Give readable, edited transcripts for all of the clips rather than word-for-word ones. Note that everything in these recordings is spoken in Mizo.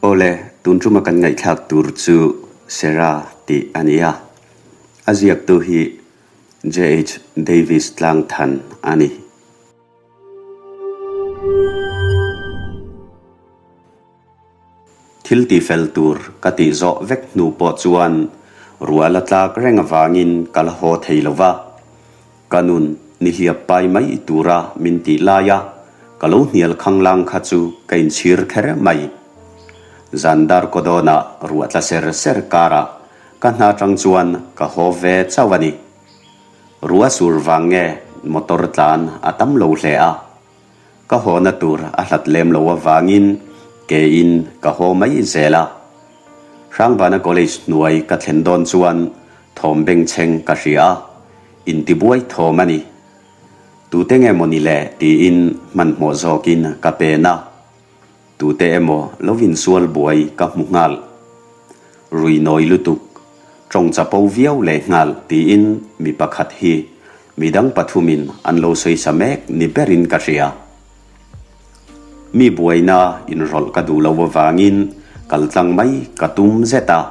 Awle, tun tuma kan ngaihthlak tur chu Sarah tih a ni a, a ziaktu hi JH Davis Tlangthan a ni. Thil tifel tur ka tih zawh vek hnu pawh chuan ruah la tlak reng avangin ka la haw thei lo va. Ka nun nihliap pai mai tura min tih laia ka lo hnial khanglang kha chu ka inchhir kher mai. Zan dar kaw dawnah ruah tla ser ser karah ka hna tang chuan ka haw ve chauh a ni. Ruah sur vang nge motor tlan a tam lo hle a. Ka hawna tur a hlat lem lo avangin keiin ka haw mai zel a. Hrangbana College hnuai ka thlen dawn chuan thawm bengchheng ka hria a, intibuai thawm a ni. Tute nge maw ni le tiin hmanhmawh zawkin ka pen a. Tute emaw lo insual buai ka hmu nghal. Rui nawi lutuk, tawng chapo viau leh nghal tiin mi pakhat hi midang pathumin an lo sawisa mek ni berin ka hria. Mi buaina inrawlh ka duh lo avangin kal tlang mai ka tum zet a.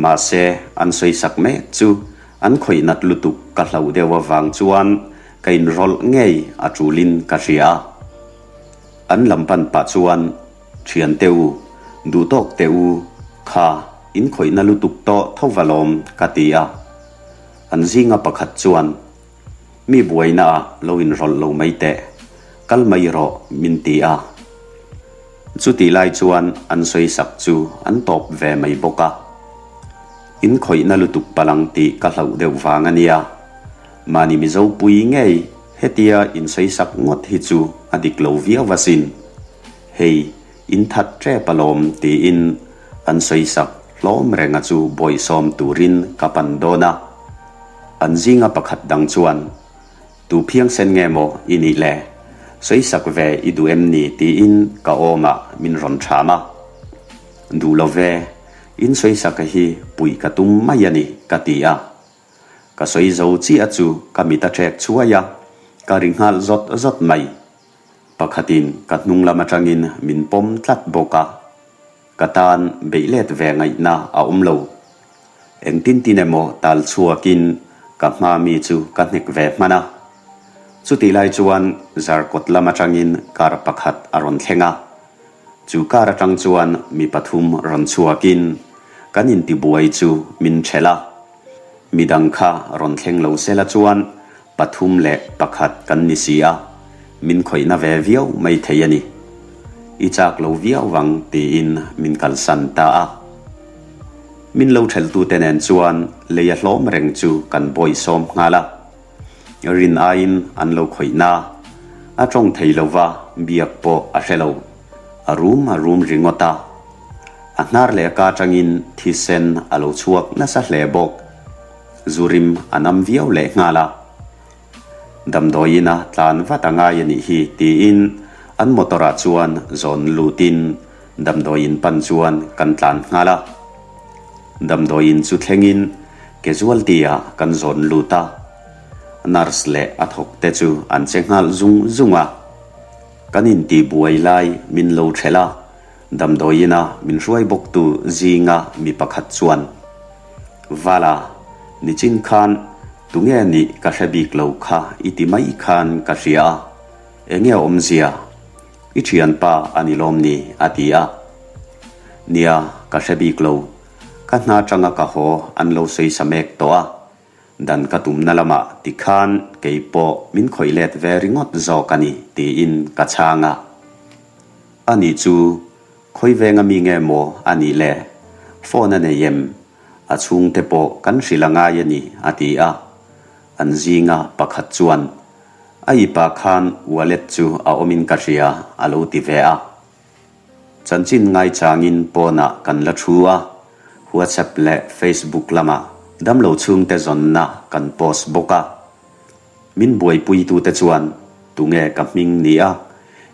Mahse an sawisak mek chu an khawih nat lutuk ka hlauh deuh avang chuan ka inrawlh ngei a tulin ka hria. An lam pan pah chuan, Thian teh u, duh tawk teh u, kha, in khawihna lutuk tawh tho va lawm, ka ti a. An zinga pakhat chuan, Mi buaina ah lo inrawlh lo mai teh, kal mai rawh, min ti a. Chutih lai chuan an sawisak chu an tawp ve mai bawk a. In khawihna lutuk palang tih ka hlauh deuh vang a nia. Mahni Mizo pui ngei hetia in sawisak ngawt hi chu a dik lo viau asin. Hei, in that tep alawm tiin an sawisak hlawm renga chu bawihsawm turin ka pan dawn a. An zinga pakhat dang chuan, Tu phiangsen nge maw i nih le? Sawisak ve i duh em ni? tiin ka awmah min rawn ṭham a. Duh lo ve, in sawisaka hi puih ka tum mai a ni, ka ti a. Ka sawi zo chiah chu ka mit a ṭek chhuai a, ka ri nghal zawt zawt mai. Pakhatin ka hnung lam aṭangin min pawm tlat bawk a, ka tan beih let ve ngaihna a awm lo. Engtin tin emaw tal chhuakin ka hma mi chu ka hnek ve hman a. Chutih lai chuan Zarkawt lam aṭangin car pakhat a rawn thleng a. Chu car aṭang chuan mi pathum rawn chhuakin kan intibuai chu min ṭhelh a. Midang kha rawn thleng lo sela chuan pathum leh pakhat kan ni si a, min khawihna ve viau mai thei a ni. I chak lo viau vang tiin min kalsan ta a. Min lo ṭhelhtute nen chuan lei a hlawm reng chu kan bawihsawm nghal a. Rin aiin an lo khawihna a tawng thei lo va, biak pawh a hre lo. A rum a rum ringawt a. A hnar leh a ka atangin thisen a lo chhuak nasa hle bawk. Zu rim a nam viau leh nghal a. Damdawiin a tlan vat a ngai a nih hi tiin an motor ah chuan zawn lutin damdawiin pan chuan kan tlan nghal a. Damdawiin chu thlengin casualty ah kan zawn lut a. Nurse leh a thawk te chu an che nghal zung zung a. Kan intihbuai lai min lo thelh a. Damdawiina min hruai bawktu zinga mi pakhat chuan, Vala, nichin khan tunge nih ka hre bik lo kha i ti mai khan ka hria a, enge awmzia? I thianpa a ni lawm ni? a ti a. Nia, ka hre bik lo. Ka hna tanga ka haw an lo sawi sa mek tawh a, dan ka tumna lamah tikhan kei pawh min khawih let ve ringawt zawk a ni, tiin ka chhang a. A nih chu, khawi venga mi nge maw a nih le? Phone a nei em? A chhungte pawh kan hrilh a ngai a ni, a ti a. An zinga pakhat chuan, A ipa khan wallet chu a awmin ka hria, a lo ti ve a. Chanchin ngaichangin pawnah kan la thu a, WhatsApp leh Facebook lamah damlo chhungte zawnna kan post bawk a. Min buaipuitute chuan tunge ka hming ni a,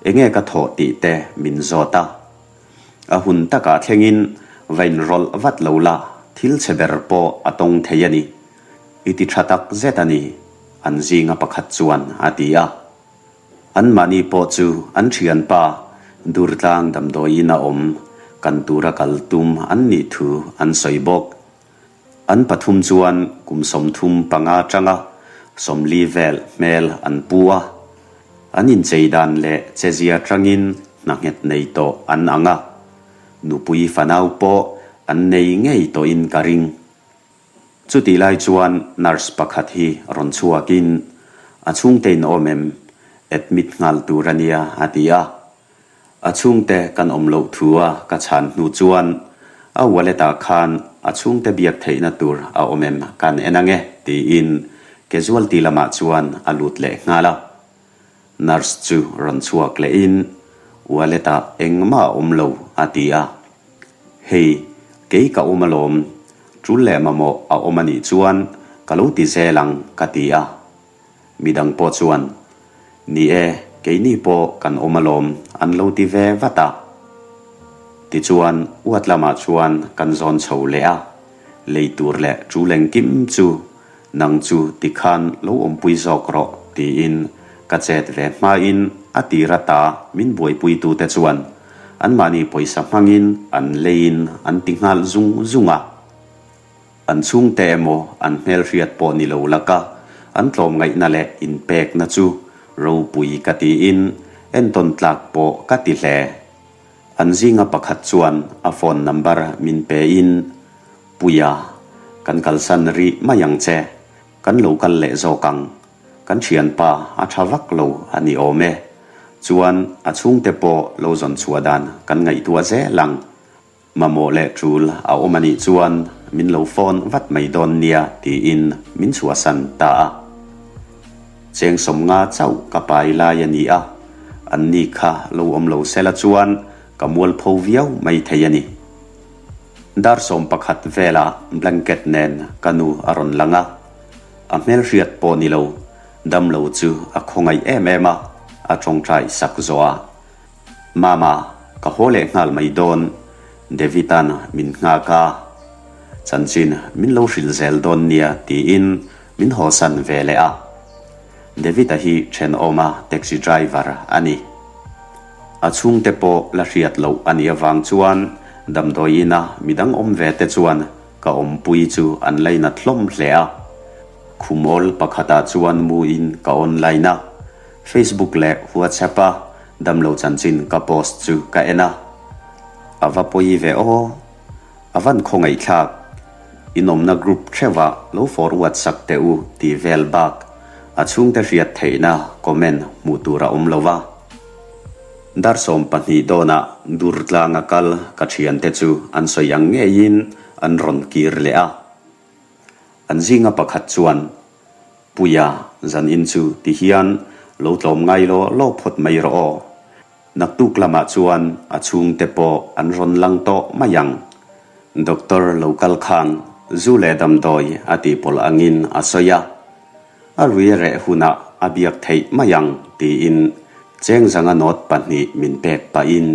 enge ka thawh tih te min zawt a. A hun takah thlengin va inrawlh vat lo la, thil chhe ber pawh a tawng thei a ni. I ti tha tak zet a ni, an zinga pakhat chuan a ti a. Anmahni pawh chu an thianpa Durtlang damdawiin a awm. Kan tura kal tum an nih thu an sawi bawk. An pathum chuan kum 35 atanga 40 vel hmel an pu a. An inchei dan leh chezia atangin hna nghet nei tawh an ang a. Nupui fanau pawh an nei ngei tawhin ka ring. Chutih lai chuan nurse pakhat hi rawn chhuakin, A chhungte in awm em? Admit nghal tur a nia, a ti a. A chhungte kan awm loh thu a ka chhan hnu chuan a wallet ah khan a chhungte biak theihna tur a awm em kan en ange tiin casualty lamah chuan a lut leh nghal a. Nurse chu rawn chhuak lehin wallet ah engmah a awm lo a ti a. Hei, kei ka awm alawm, tul leh mamawh a awm anih chuan ka lo ti zel ang ka ti a. Midang pawh chuan, Ni e, keini pawh kan awm alawm, an lo ti ve vat a. Tichuan, uat lamah chuan kan zawn chho leh a, lei tur leh tul engkim chu nang chu tikhan lo awmpui zawk rawh tiin ka chet ve hmain a tir ata min buaipuitute chuan anmahni pawisa hmangin an leiin an ti nghal zung zung a. An chhungte emaw an hmelhriat pawh ni lo laka an tlawmngaihna leh inpekna chu ropui ka tiin entawn tlak pawh ka ti hle. An zinga pakhat chuan a phone number min pein, Puia, kan kalsan rih mai ang che, kan lo kal leh zawk ang, kan thianpa a tha vak lo a ni awm e, chuan a chhungte pawh lo zawn chhuah dan kan ngaihtuah zel ang. Mamawh leh tul a awm a nih chuan min lo phone vat mai dawn nia tiin min chhuahsan ta a. Cheng 50 chauh ka pai lai a ni a, an ni kha lo awm lo sela chuan ka mualpho viau mai thei a ni. Dar 11 velah blanket nen ka nu a rawn lang a, a hmelhriat pawh ni lo, damlo chu a khawngaih em em a, a tawngtai sak zawh a. Mama, ka haw leh nghal mai dawn, David-a'n min nghak a, chanchin min lo hrilh zel dawn nia tiin min hawsan ve leh a. David-a hi thenawma taxi driver a ni. A chhungte pawh la hriat loh a nih avang chuan damdawi ina midang awm ve te chuan ka awmpui chu an lainat hlawm hle a. Khumawl pakhatah chuan muin ka online a. Facebook leh WhatsApp a damlo chanchin ka post chu ka en a, a va pawi ve aw, a van khawngaihthlak, in awmna group theuhah lo forward sak teh u tih vel bak a chhungte hriat theihna comment hmuh tur a awm lo va. Dar 12 dawnah dur tlanga kal ka thiante chu an sawi ang ngeiin an rawn kir leh a. An zinga pakhat chuan Puia, zan in chu ti hian lo tlawm ngai law law phawt mai rawh aw. Naktuk lamah chuan a chhungte pawh an rawn lang tawh mai ang. Doctor lo kal khan zu leh damdawi a tih pawlh angin a sawi a. A rui reh hunah a biak theih mai ang tiin cheng zanga note pahnih min pek pahin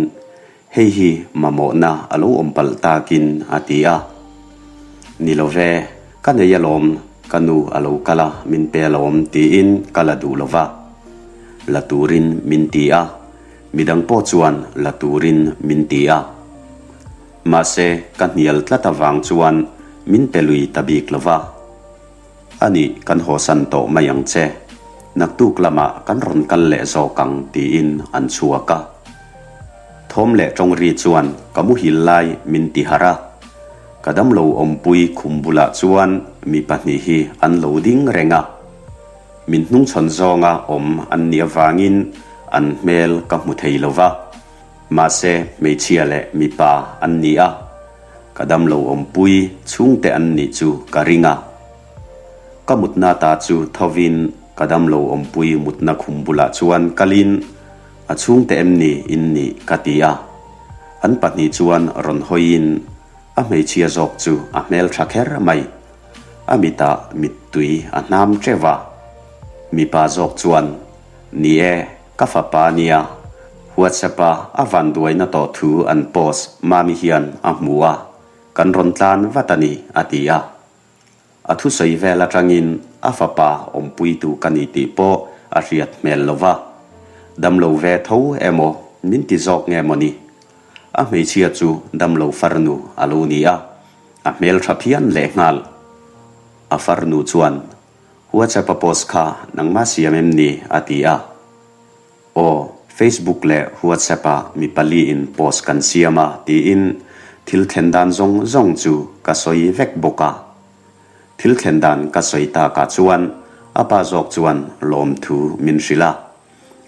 Hei hi mamawhna a lo awm palh takin a ti a. Ni lo ve, ka nei alawm, ka nu a lo kal a, min pe alawm tiin ka la duh lo va. La turin min ti a, midang pawh chuan la turin min ti a. Mahse, ka hnial tlat avang chuan min pe lui ta bik lo va. A nih, kan hawsan tawh mai ang che. Naktuk lamah kan rawn kal leh zawk ang tiin an chhuak a. Thawm leh tawng ri chuan ka muhil lai min ti harh a. Ka damlo awmpui khum bulah chuan mi pahnih hi an lo ding reng a. Min hnungchhawn zawnga awm an nih avangin an hmel ka hmu thei lo va. Mahse, hmeichhia leh mipa an ni a. Ka damlo awmpui chhungte an nih chu ka ring a. Ka mutna ta chu thovin ka damlo awmpui mutna khum bulah chuan kalin a chhungte em ni in nih ka ti a. An pahnih chuan rawn hawiin a hmeichhia zawk chu a hmeltha kher mai. A mitah mittui a hnam teuh a. Mipa zawk chuan, Ni e, Ka fapa nia, WhatsApp a a vanduaina tawh thu an post Mami hian a hmu a, kan rawn tlan vat a ni, a ti a. A thusawi vel atangin a fapa awmpuitu ka ni tih pawh a hriat hmel lo va. Damlo ve tho emaw min ti zawk nge maw ni? A hmeichhia chu damlo farnu a lo ni a, a hmeltha phian lehnghal. A farnu chuan, WhatsApp a post kha nangmah siam em ni? a ti a. Aw, Facebook leh WhatsApp ah mi paliin post kan siam a tiin thil thlen dan zawng zawng chu ka sawi vek bawk a. Thil thlen dan ka sawi takah chuan a pa zawk chuan lawmthu min hrilh a.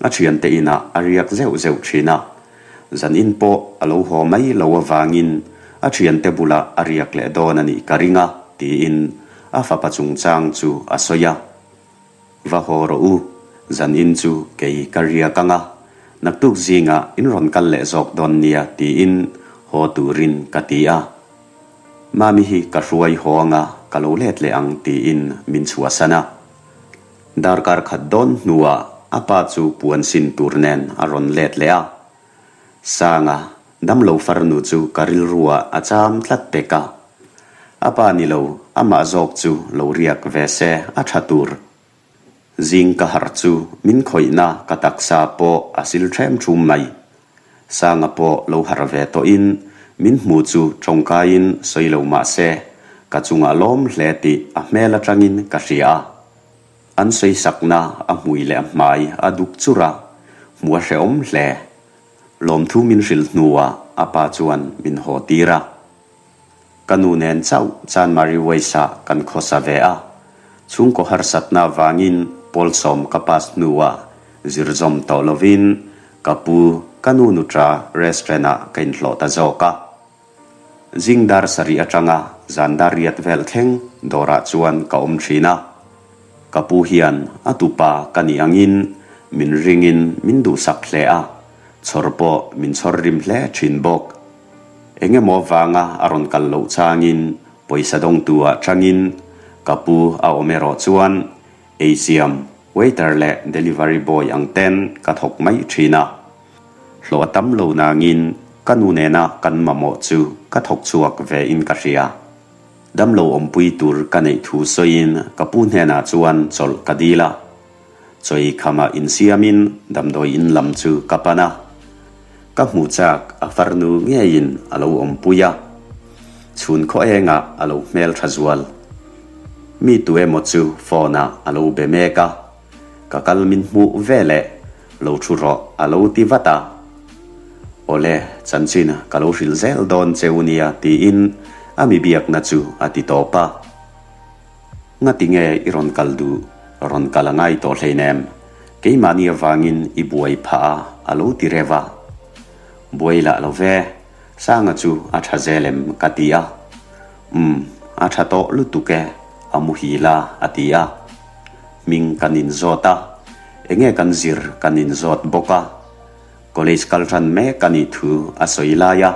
A thiante inah a riak zeuh zeuh thin a. Zanin pawh a lo haw mai lo avangin a thiante bulah a riak leh dawn a nih ka ring a tiin a fapa chungchang chu a sawi a. Va haw rawh u, zanin chu kei ka riak ang a, naktuk zingah in rawn kal leh zawk dawn nia tiin haw turin ka ti a. Mami hi ka hruai haw ang a, ka lo let leh ang tiin min chhuahsan a. Darkar khat dawn hnuah a pa chu puan sin tur nen a rawn let leh a. Sanga, damlo farnu chu ka rilruah a cham tlat pek a. A pa ni lo, amah zawk chu lo riak ve se a tha tur. Zing ka harh chu min khawihna ka taksa pawh a sil ṭhem ṭhum mai. Sanga pawh lo harh ve tawhin min hmu chu ṭawngkaiin sawi lo mah se ka chungah lawm hle tih a hmel aṭangin ka hria a. An sawisakna a hmui leh a hmai a duk chur a, hmuh a hrehawm hle. Lawmthu min hrilh hnuah a pa chuan min haw tir a. Ka nu nen chauh Chanmari Waisa kan khawsa ve a, chhungkaw harsatna avangin Pawlsawm ka pass hnuah zirzawm tawh lovin ka pu ka nu nuṭa restaurant ah ka inhlawh ta zawk a. Zing dar sarih atanga zan dar riat vel thleng dawrah chuan ka awm thin a. Ka pu hian a tupa ka nih angin min ringin min duhsak hle a, chhawr pawh min chhawr rim hle thin bawk. Eng emaw vanga a rawn kal loh changin pawisa dawngtu ah tangin ka pu a awm erawh chuan eisiam, waiter leh delivery boy ang ten ka thawk mai thin a. Hlawh a tam lo nangin ka nu nena kan mamawh chu ka thawk chhuak ve in ka hria. Damlo awmpui tur ka neih thu sawiin ka pu hnenah chuan chawlh ka dil a. Chawi khamah insiamin damdawi in lam chu ka pan a. Ka hmuh chak a farnu ngeiin a lo awmpui a. Chhun khaw engah a lo hmel tha zual. Mi tu emaw chu phone ah a lo be mek a. Ka kal min hmuh ve leh lo thu rawh a lo ti vat a. Awle, chanchin ka lo hrilh zel dawn che u nia tiin a mi biakna chu a ti tawp a. Ngati nge i rawn kal duh? Rawn kal a ngai tawh hleinem. Keimahni avangin i buai phah a, a lo ti reuh a. Buai lah lo ve, Sanga chu a tha zel em? ka ti a. Umm, a tha tawh lutuk e, a muhil a, a ti a. Hming kan inzawt a, enge kan zir kan inzawt bawk a. College kal tan mek a nih thu a sawi lai a,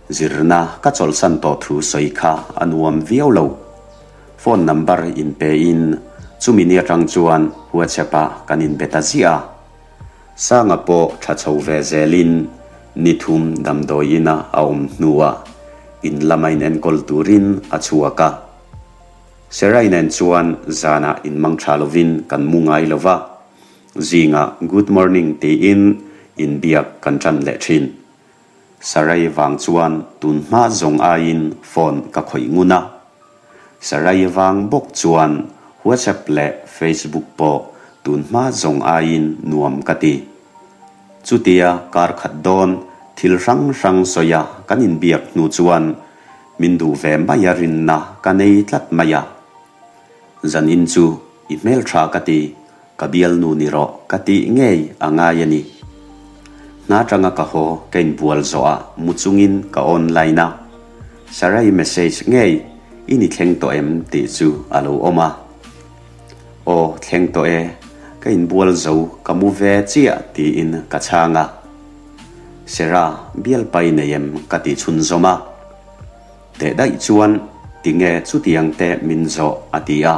zirna ka chawlhsan tawh thu sawi kha a nuam viau lo. Phone number in pe in chumi ni atang chuan WhatsApp ah kan in be ta ziah a. Sanga pawh tha chho ve zel in ni thum damdawi ina a awm hnuah in lama in enkawl turin a chhuak a. Serai nen chuan zanah in mang tha lovin kan mu ngai lo va, zingah good morning tiin inbiak kan tan leh thin. Sarai vang chuan tun hma zawng aiin phone ka khawih ngun a. Sarai vang bawk chuan WhatsApp leh Facebook pawh tun hma zawng aiin nuam ka ti. Chutia kar khat dawn thil hrang hrang sawia kan inbiak hnu chuan min duh ve mai a rinna ka nei tlat mai a. Zanin chu i hmeltha ka ti. Ka bialnu ni rawh ka tih ngei a ngai a ni. Hna tanga ka haw ka inbual zawh ah mu chungin ka online a, Sarai message ngei i ni thleng tawh em tih chu a lo awm a. Aw thleng tawh e, ka inbual zo ka mu ve chiah tiin ka chhang a. Sarah bialpa i nei em ka tih chhunzawm a. Teh daih chuan tinge chutiang te min zawh a ti a.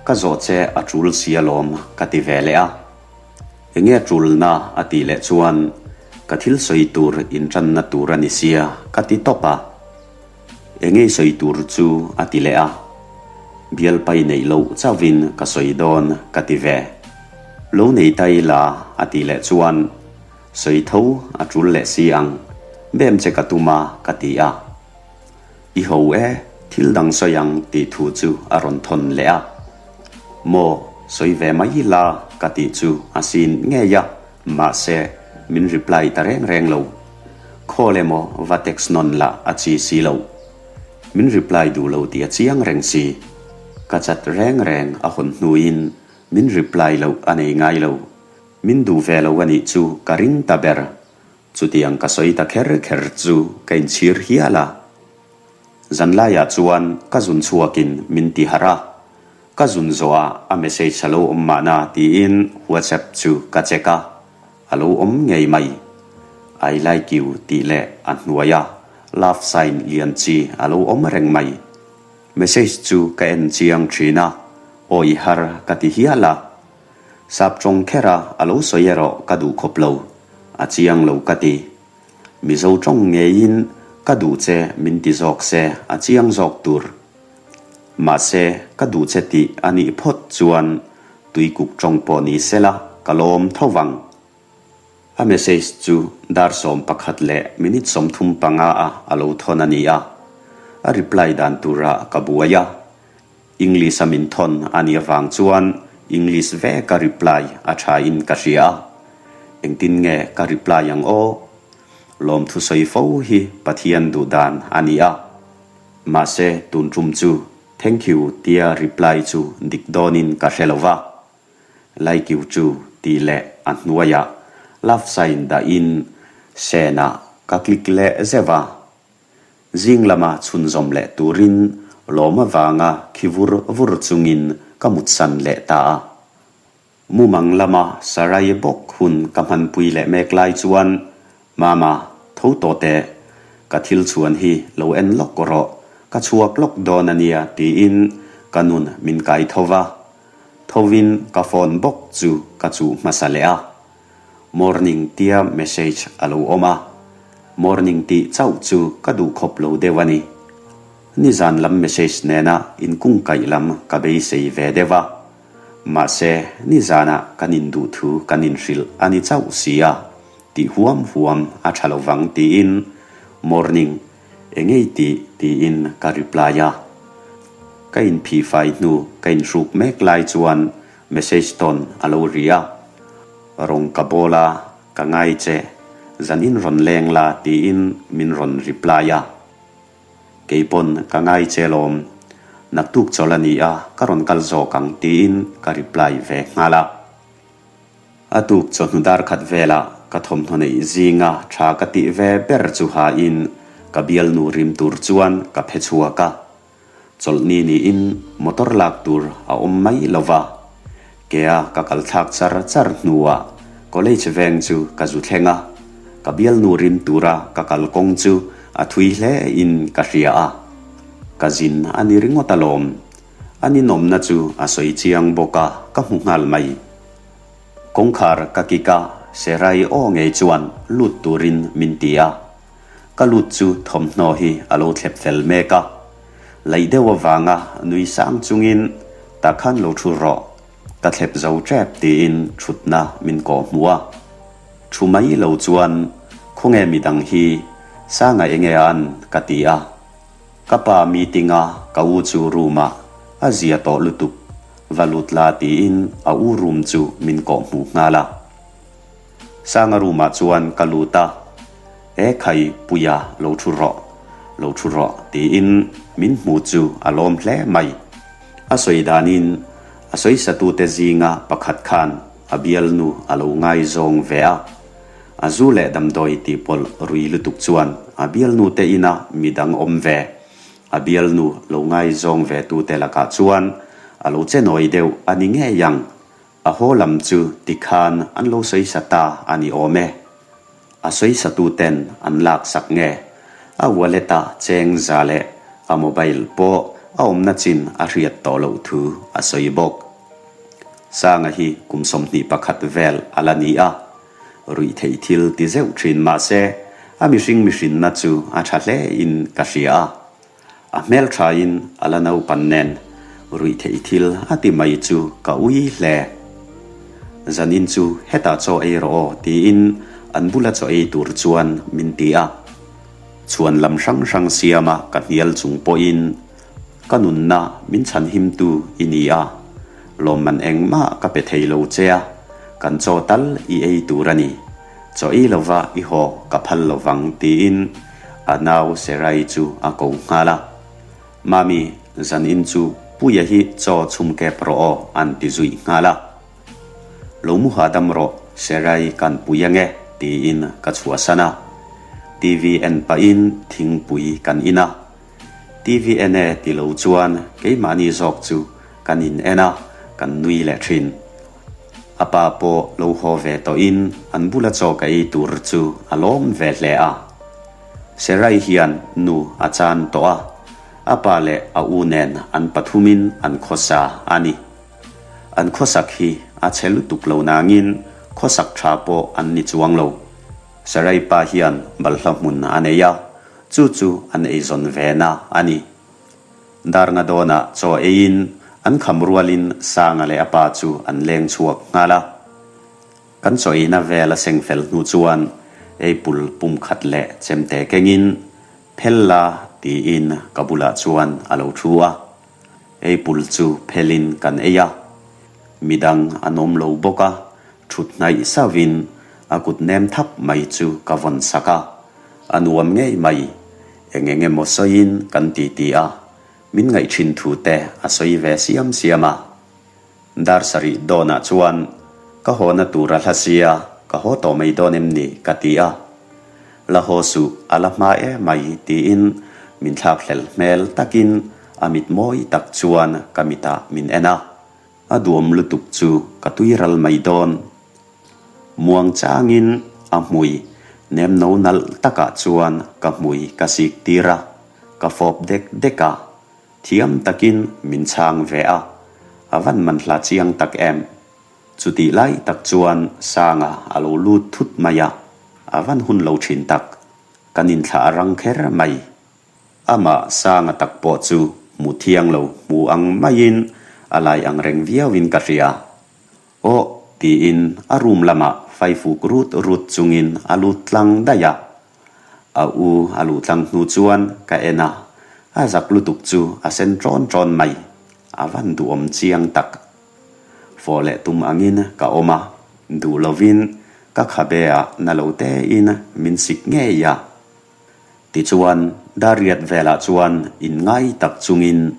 Ka zawh che a tul si alawm ka ti ve leh a. Enge a tulna a tih leh chuan ka thil sawi tur intanna tur a ni sia ka ti tawp a. Enge i sawi tur chu a ti leh a. Bialpai neih loh chauhin ka sawi dawn ka ti ve. Lo nei ta ila a tih leh chuan sawi tho a tul leh si ang. Bem che ka tum a, ka ti a. I ho e, thil dang sawi ang tih thu chu a rawn thawn leh a. Maw, sawi ve mai la ka tih chu a sin ngei a, mahse min reply ta reng reng lo. Call emaw va text nawn lah a chi si lo. Min reply duh lo tih a chiang reng si. Ka chat reng reng a hawn hnuin min reply loh a nei ngai lo. Min duh ve lo a nih chu ka ring ta ber. Chutiang ka sawi ta kher kher chu ka inchhir hial a. Zanlaiah chuan ka zun chhuakin min ti harh a. Ka zun zawhah a message a lo awm mahna tiin WhatsApp chu ka check a. A lo awm ngei mai. I like you tih leh a hnuaia love sign lian chi a lo awm reng mai. Message chu ka en chiang thin a, awi har ka ti hial a. Sap tawng kher a a lo sawi erawh ka duh khawp lo, a chiang lo ka ti. Mizo tawng ngeiin ka duh che min ti zawk se a chiang zawk tur. Mahse ka duh che tih a nih phawt chuan Tuikuk tawng pawh ni sela ka lawm tho vang. A message chu dar 11 leh minute 35 ah a lo thawn a ni a, a reply dan turah ka buai a. English a min thawn a nih avang chuan English veka reply a tha in ka hria a. Engtin nge ka reply ang aw? Lawmthu sawi fo hi Pathian duh dan a ni a. Mahse tun tum chu Thank you tia reply chu dik dawnin ka hre lo va. Like you chu tih leh a hnuaiah love sign dahin send ah ka click leh zeuh a. Zing lama chhunzawm leh turin lawm avanga khi vur vur chungin ka mutsan leh ta a. Mumang lama Sarai bawk hun ka hmanpui leh mek lai chuan, Mama, tho tawh teh, ka thil chhuan hi lo en lawk rawh, ka chhuak lawk dawn a nia tiin ka nun min kai tho va. Thovin ka phone bawk chu ka chuh hmasa leh a. Morning tia message a lo awm a, morning tih chauh chu ka duh khawp lo deuh a ni. Nizan lam message nena inkungkaih lam ka beisei ve deuh a. Mahse, nizanah kan induh thu kan inhrilh a ni chauh si a, tih huam huam a tha lo vang tiin morning engei tih tiin ka reply a. Ka inphihfai hnu ka inhruk mek lai chuan message tawn a lo ri a, Rawng ka bawl a, ka ngai che, zan in rawn leng la tiin min rawn reply a. Kei pawn ka ngai che lawm. Naktuk chawlh a ni a, ka rawn kal zawk ang tiin ka reply ve nghal a. A tuk chawhnu dar khat velah ka thawmhnaw neih zinga tha ka tih ve ber chu hain ka bialnu rim tur chuan ka phe chhuak a. Chawlhni niin motor lak tur a awm mai lo va. Kea ka kal thlak char char hnuah college veng chu ka zu thleng a, ka bialnu rim tura ka kal kawng chu a thui hle in ka hria a. Ka zin a ni ringawt alawm. A ninawmna chu a sawi chiang bawk a, ka hmu nghal mai. Kawngkhar ka kik a, Serai aw ngei chuan lut turin min ti a. Ka lut chu thawmhnaw hi a lo thlep fel mek a. Laih deuh avanga nui sang chungin tah khan lo thu rawh, ka thlep zo tep tiin thutna min kawh hmuh a. Thu mai lo chuan khawnge midang hi Sanga enge a an ka ti a. Ka pa meeting a ka u chu room ah a zia tawh lutuk, va lut la tiin a u room chu min kawh hmuh nghal a. Sanga room ah chuan ka lut a, E khai Puia lo thu rawh, lo thu rawh tiin min hmu chu a lawm hle mai. A sawi danin a sawisatute zinga pakhat khan a bialnu a lo ngaizawng ve a, a zu leh damdawi tih pawlh rui lutuk chuan a bialnute ina midang awm ve, a bialnu lo ngaizawng ve tute lakah chuan a lo che nawi deuh a ni ngei ang. A haw lam chu tikhan an lo sawisa ta a ni awm e. A sawisatuten an lak sak nge? A wallet a cheng za leh a mobile pawh a awmna chin a hriat tawh loh thu a sawi bawk. Sanga hi kum 21 vel a la ni a, ruih theih thil ti zeuh thin mahse a mihring mihrinna chu a tha hle in ka hria a. A hmelthain a la naupan nen ruih theih thil a ti mai chu ka ui hle. Zanin chu hetah chaw ei rawh aw tiin an bula chaw ei tur chuan min ti a. Chhuan lam hrang hrang siama ka hnial chung pawhin ka nunna min chhanhimtu i ni a, lawmman engmah ka pe thei lo che a, kan chaw tal i ei tur a ni. Chaw ei lova i haw ka phal lo vang tiin a nau Serai chu a ko nghal a. Mami, zanin chu Puia hi chaw chhum kep rawh aw an ti zui nghal a. Lo mu hahdam rawh, Serai kan pui ange tiin ka chhuahsan a. TV en pahin thingpui kan in a. TV en e ti lo chuan keimahni zawk chu kan in en a, kan nui leh thin. A pa pawh lo haw ve tawhin an bula chaw ka ei tur chu a lawm ve hle a. Serai hian nu a chan tawh a, a pa leh a u nen an pathumin an khawsa a ni. An khawsak hi a chhe lutuk lo nangin khawsak tha pawh an ni chuang lo. Sarai pa hian balhla hmun a nei a, chu chu an eizawn vena a ni. Darnga dawnah chaw eiin an kham rualin Sanga leh a pa chu an leng chhuak nghal a. Kan chaw eina vel a seng fel hnu chuan eipul pum khat leh chemte kengin phel la tiin ka bulah chuan a lo thu a. Eipul chu phelin kan ei a, midang an awm lo bawk a, thut hnaih sauhin a kut nem thap mai chu ka vawn sak a, a nuam ngei mai, eng eng emaw sawiin kan titi a, min ngaih thin thu te a sawi ve siam siam a. Dar sarih dawnah chuan ka hawna tur a hla sia, ka haw tawh mai dawn em ni? ka ti a. La haw suh, a la hma e mai tiin min thlakhlel hmel takin a mit mawi tak chuan ka mitah min en a. A duam lutuk chu ka tui ral mai dawn. Muang changin a hmui nem no nalh takah chuan ka hmui ka sik tir a, ka fawp dek dek a. Thiam takin min chhang ve a, a van man hla chiang tak em. Chutih lai tak chuan Sanga a lo lut thut mai a, a van hun lo thin tak. Kan inthlah a rang kher mai. Amah Sanga tak pawh chu hmu thiang lo hmu ang maiin a lai ang reng viauin ka hria. Aw tiin a room lamah faifuk rut rut chungin a lut tlang daih a. A u a luh tlang hnu chuan ka en a, a zak lutuk chu a sen ṭawn ṭawn mai. A van duhawm chiang tak. Fawh leh tum angin ka awm a, duh lovin ka khabe ah na lo tein min sik ngei a. Tichuan, Dariat velah chuan inngai tak chungin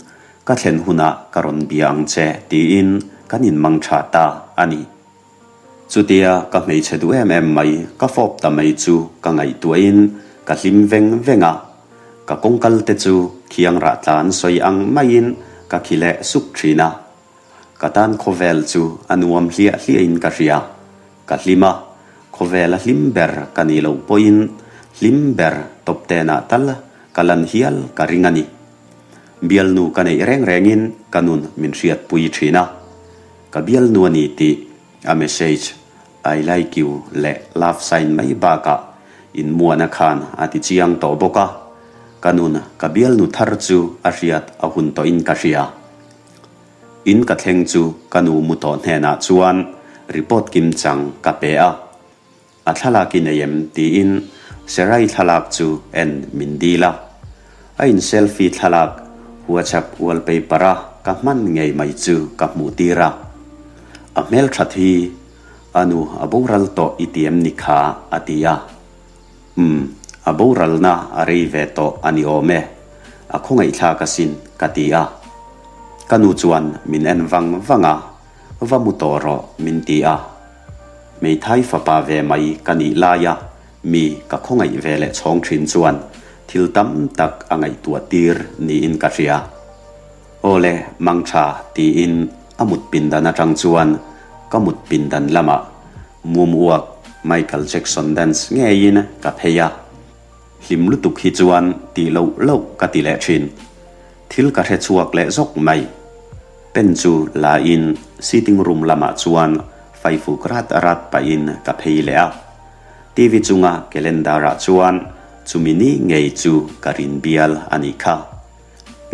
ka thlen hunah ka rawn bia ang che tiin kan inmang ṭha ta a ni. Chutia ka hmeichhe duh em em mai ka fawp ta mai chu ka ngaihtuahin ka hlim veng veng a, ka kawngkal te chu khiang rah tlan sawi ang maiin ka khi leh suk thin a. Ka tan khawvel chu a nuam hliah hliahin ka hria. Ka hlim a, khawvela hlim ber ka nih loh pawhin hlim ber tawp tenah tal ka lan hial ka ring a ni. Bialnu ka neih reng rengin ka nun min hriatpui thin a. Ka bialnu a ni tih a message I like you leh love sign mai bakah inmuana khan a ti chiang tawh bawk a, ka nun ka bialnu thar chu a hriat a hun tawhin ka hria. In ka thleng chu ka nu mu tawh hnenah chuan report kim chang ka pe a. A thlalak i nei em? tiin Serai thlalak chu en min dil a. A in selfie thlalak WhatsApp wallpaper a ka hman ngei mai chu ka hmuh tir a. A hmelthat hi a nu a boral tawh i ti em ni kha? a ti a. Umm, a boralna a rei ve tawh a ni awm e, a khawngaihthlak asin ka ti a. Ka nu chuan min en vang vang a, va mu tawh rawh min ti a. Hmeithai fapa ve mai ka nih laia mi ka khawngaih ve leh chhawng thin chuan thil tam tak a ngaihtuah tir niin ka hria. Aw le, mang tha tiin a mut pindan atang chuan ka mut pindan lamah mum uak Michael Jackson dance ngeiin ka phei a. Hlim lutuk hi chuan tih loh loh ka ti leh thin. Thil ka hre chhuak leh zawk mai. Pen chu la in sitting room lamah chuan faifuk rat rat pahin ka phei leh a. TV chunga calendar ah chuan chumi ni ngei chu ka rin bial a nih kha.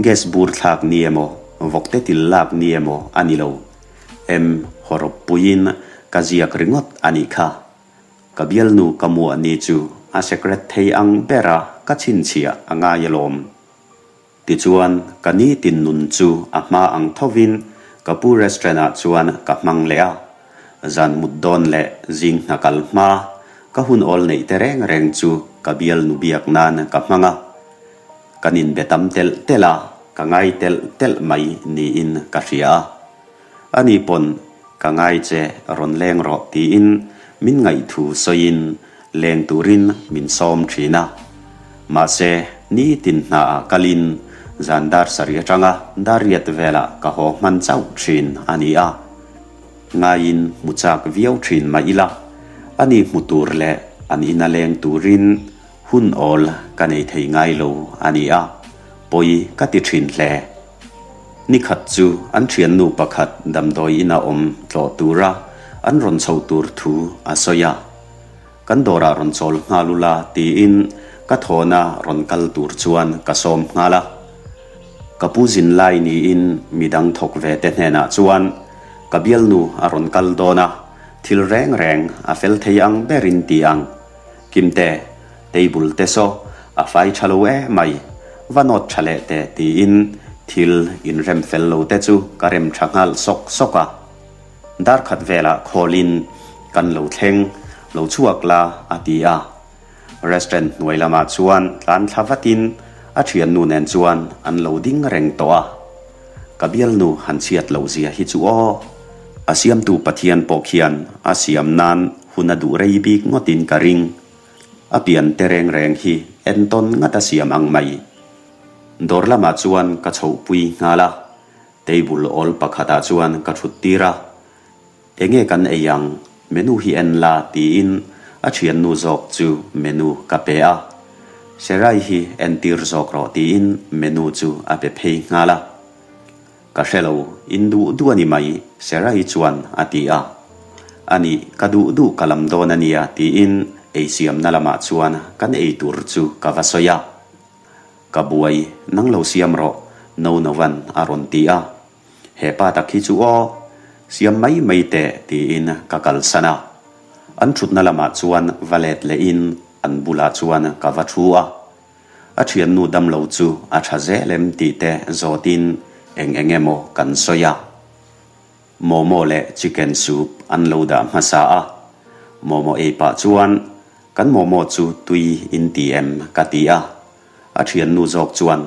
Gas bur thlak ni emaw, vawkte til lak ni emaw a ni lo. Em hawrawp puiin ka ziak ringawt a nih kha. Ka bialnu ka muah ni chu a secret thei ang bera ka chhinchhiah a ngai alawm. Tichuan, ka nitin nun chu a hma ang thovin ka pu restaurant ah chuan ka hmang leh a. Zan mut dawn leh zing hna kal hma, ka hun awl neih te reng reng chu ka bialnu biak nan ka hmang a. Kan inbe tam telh telh a, ka ngai telh telh mai niin ka hria a. Ani pawn ka ngai che rawn leng rawh tiin min ngaihthu sawiin leng turin min sawm thin a. Mahse, nitin hnaah kalin zan dar sarih atanga dar riat velah ka haw hman chauh thin a ni a. Ngaiin hmu chak viau thin mah ila, ani hmu tur leh an ina leng turin hun awl ka nei thei ngai lo a ni a, pawi ka ti thin hle. Ni khat chu an thiannu pakhat damdawi ina awm tlawh tura an rawn chho tur thu a sawi a. Kan dawrah rawn chawl nghal ula tiin ka thawna rawn kal tur chuan ka sawm nghal a. Ka pu zin lai niin midang thawk ve te hnenah chuan ka bialnu a rawn kal dawn a, thil reng reng a fel thei ang berin ti ang. Kimte, table te saw a fai tha lo e mai, va nawt tha leh teh tiin thil inrem fel lo te chu ka rem tha nghal sawk sawk a. Dar khat velah khawlin kan lo thleng, lo chhuak la a ti a. Restaurant hnuai lamah chuan tlan thla vatin a thiannu nen chuan an lo ding reng tawh a. Ka bialnu han chhiat loh zia hi chu aw. A siamtu Pathian pawh khian a siam nan hun a duh rei bik ngawtin ka ring. A pian te reng reng hi entawn ngat a siam ang mai. Dawr lamah chuan ka chhohpui nghal a, table awl pakhatah chuan ka thut tir a. Enge kan ei ang, menu hi en la tiin a thiannu zawk chu menu ka pe a. Serai hi entir zawk rawh tiin menu chu a pe phei nghal a. Ka hre lo, in duh duh a ni mai, Serai chuan a ti a. A nih, ka duh duh ka lam dawn a nia tiin ei siamna lamah chuan kan ei tur chu ka va sawi a. Ka buai, nang lo siam rawh, Nonovan a rawn ti a. He pa tak hi chu aw, siam mai mai teh tiin ka kalsan a. An thutna lamah chuan va let lehin an bulah chuan ka va thu a. A thiannu damlo chu a tha zel em tih te zawtin eng eng emaw kan sawi a. Momo leh chicken soup an lo dah hmasa a. Momo ei pah chuan kan momo chu tui in ti em ka ti a. A thiannu zawk chuan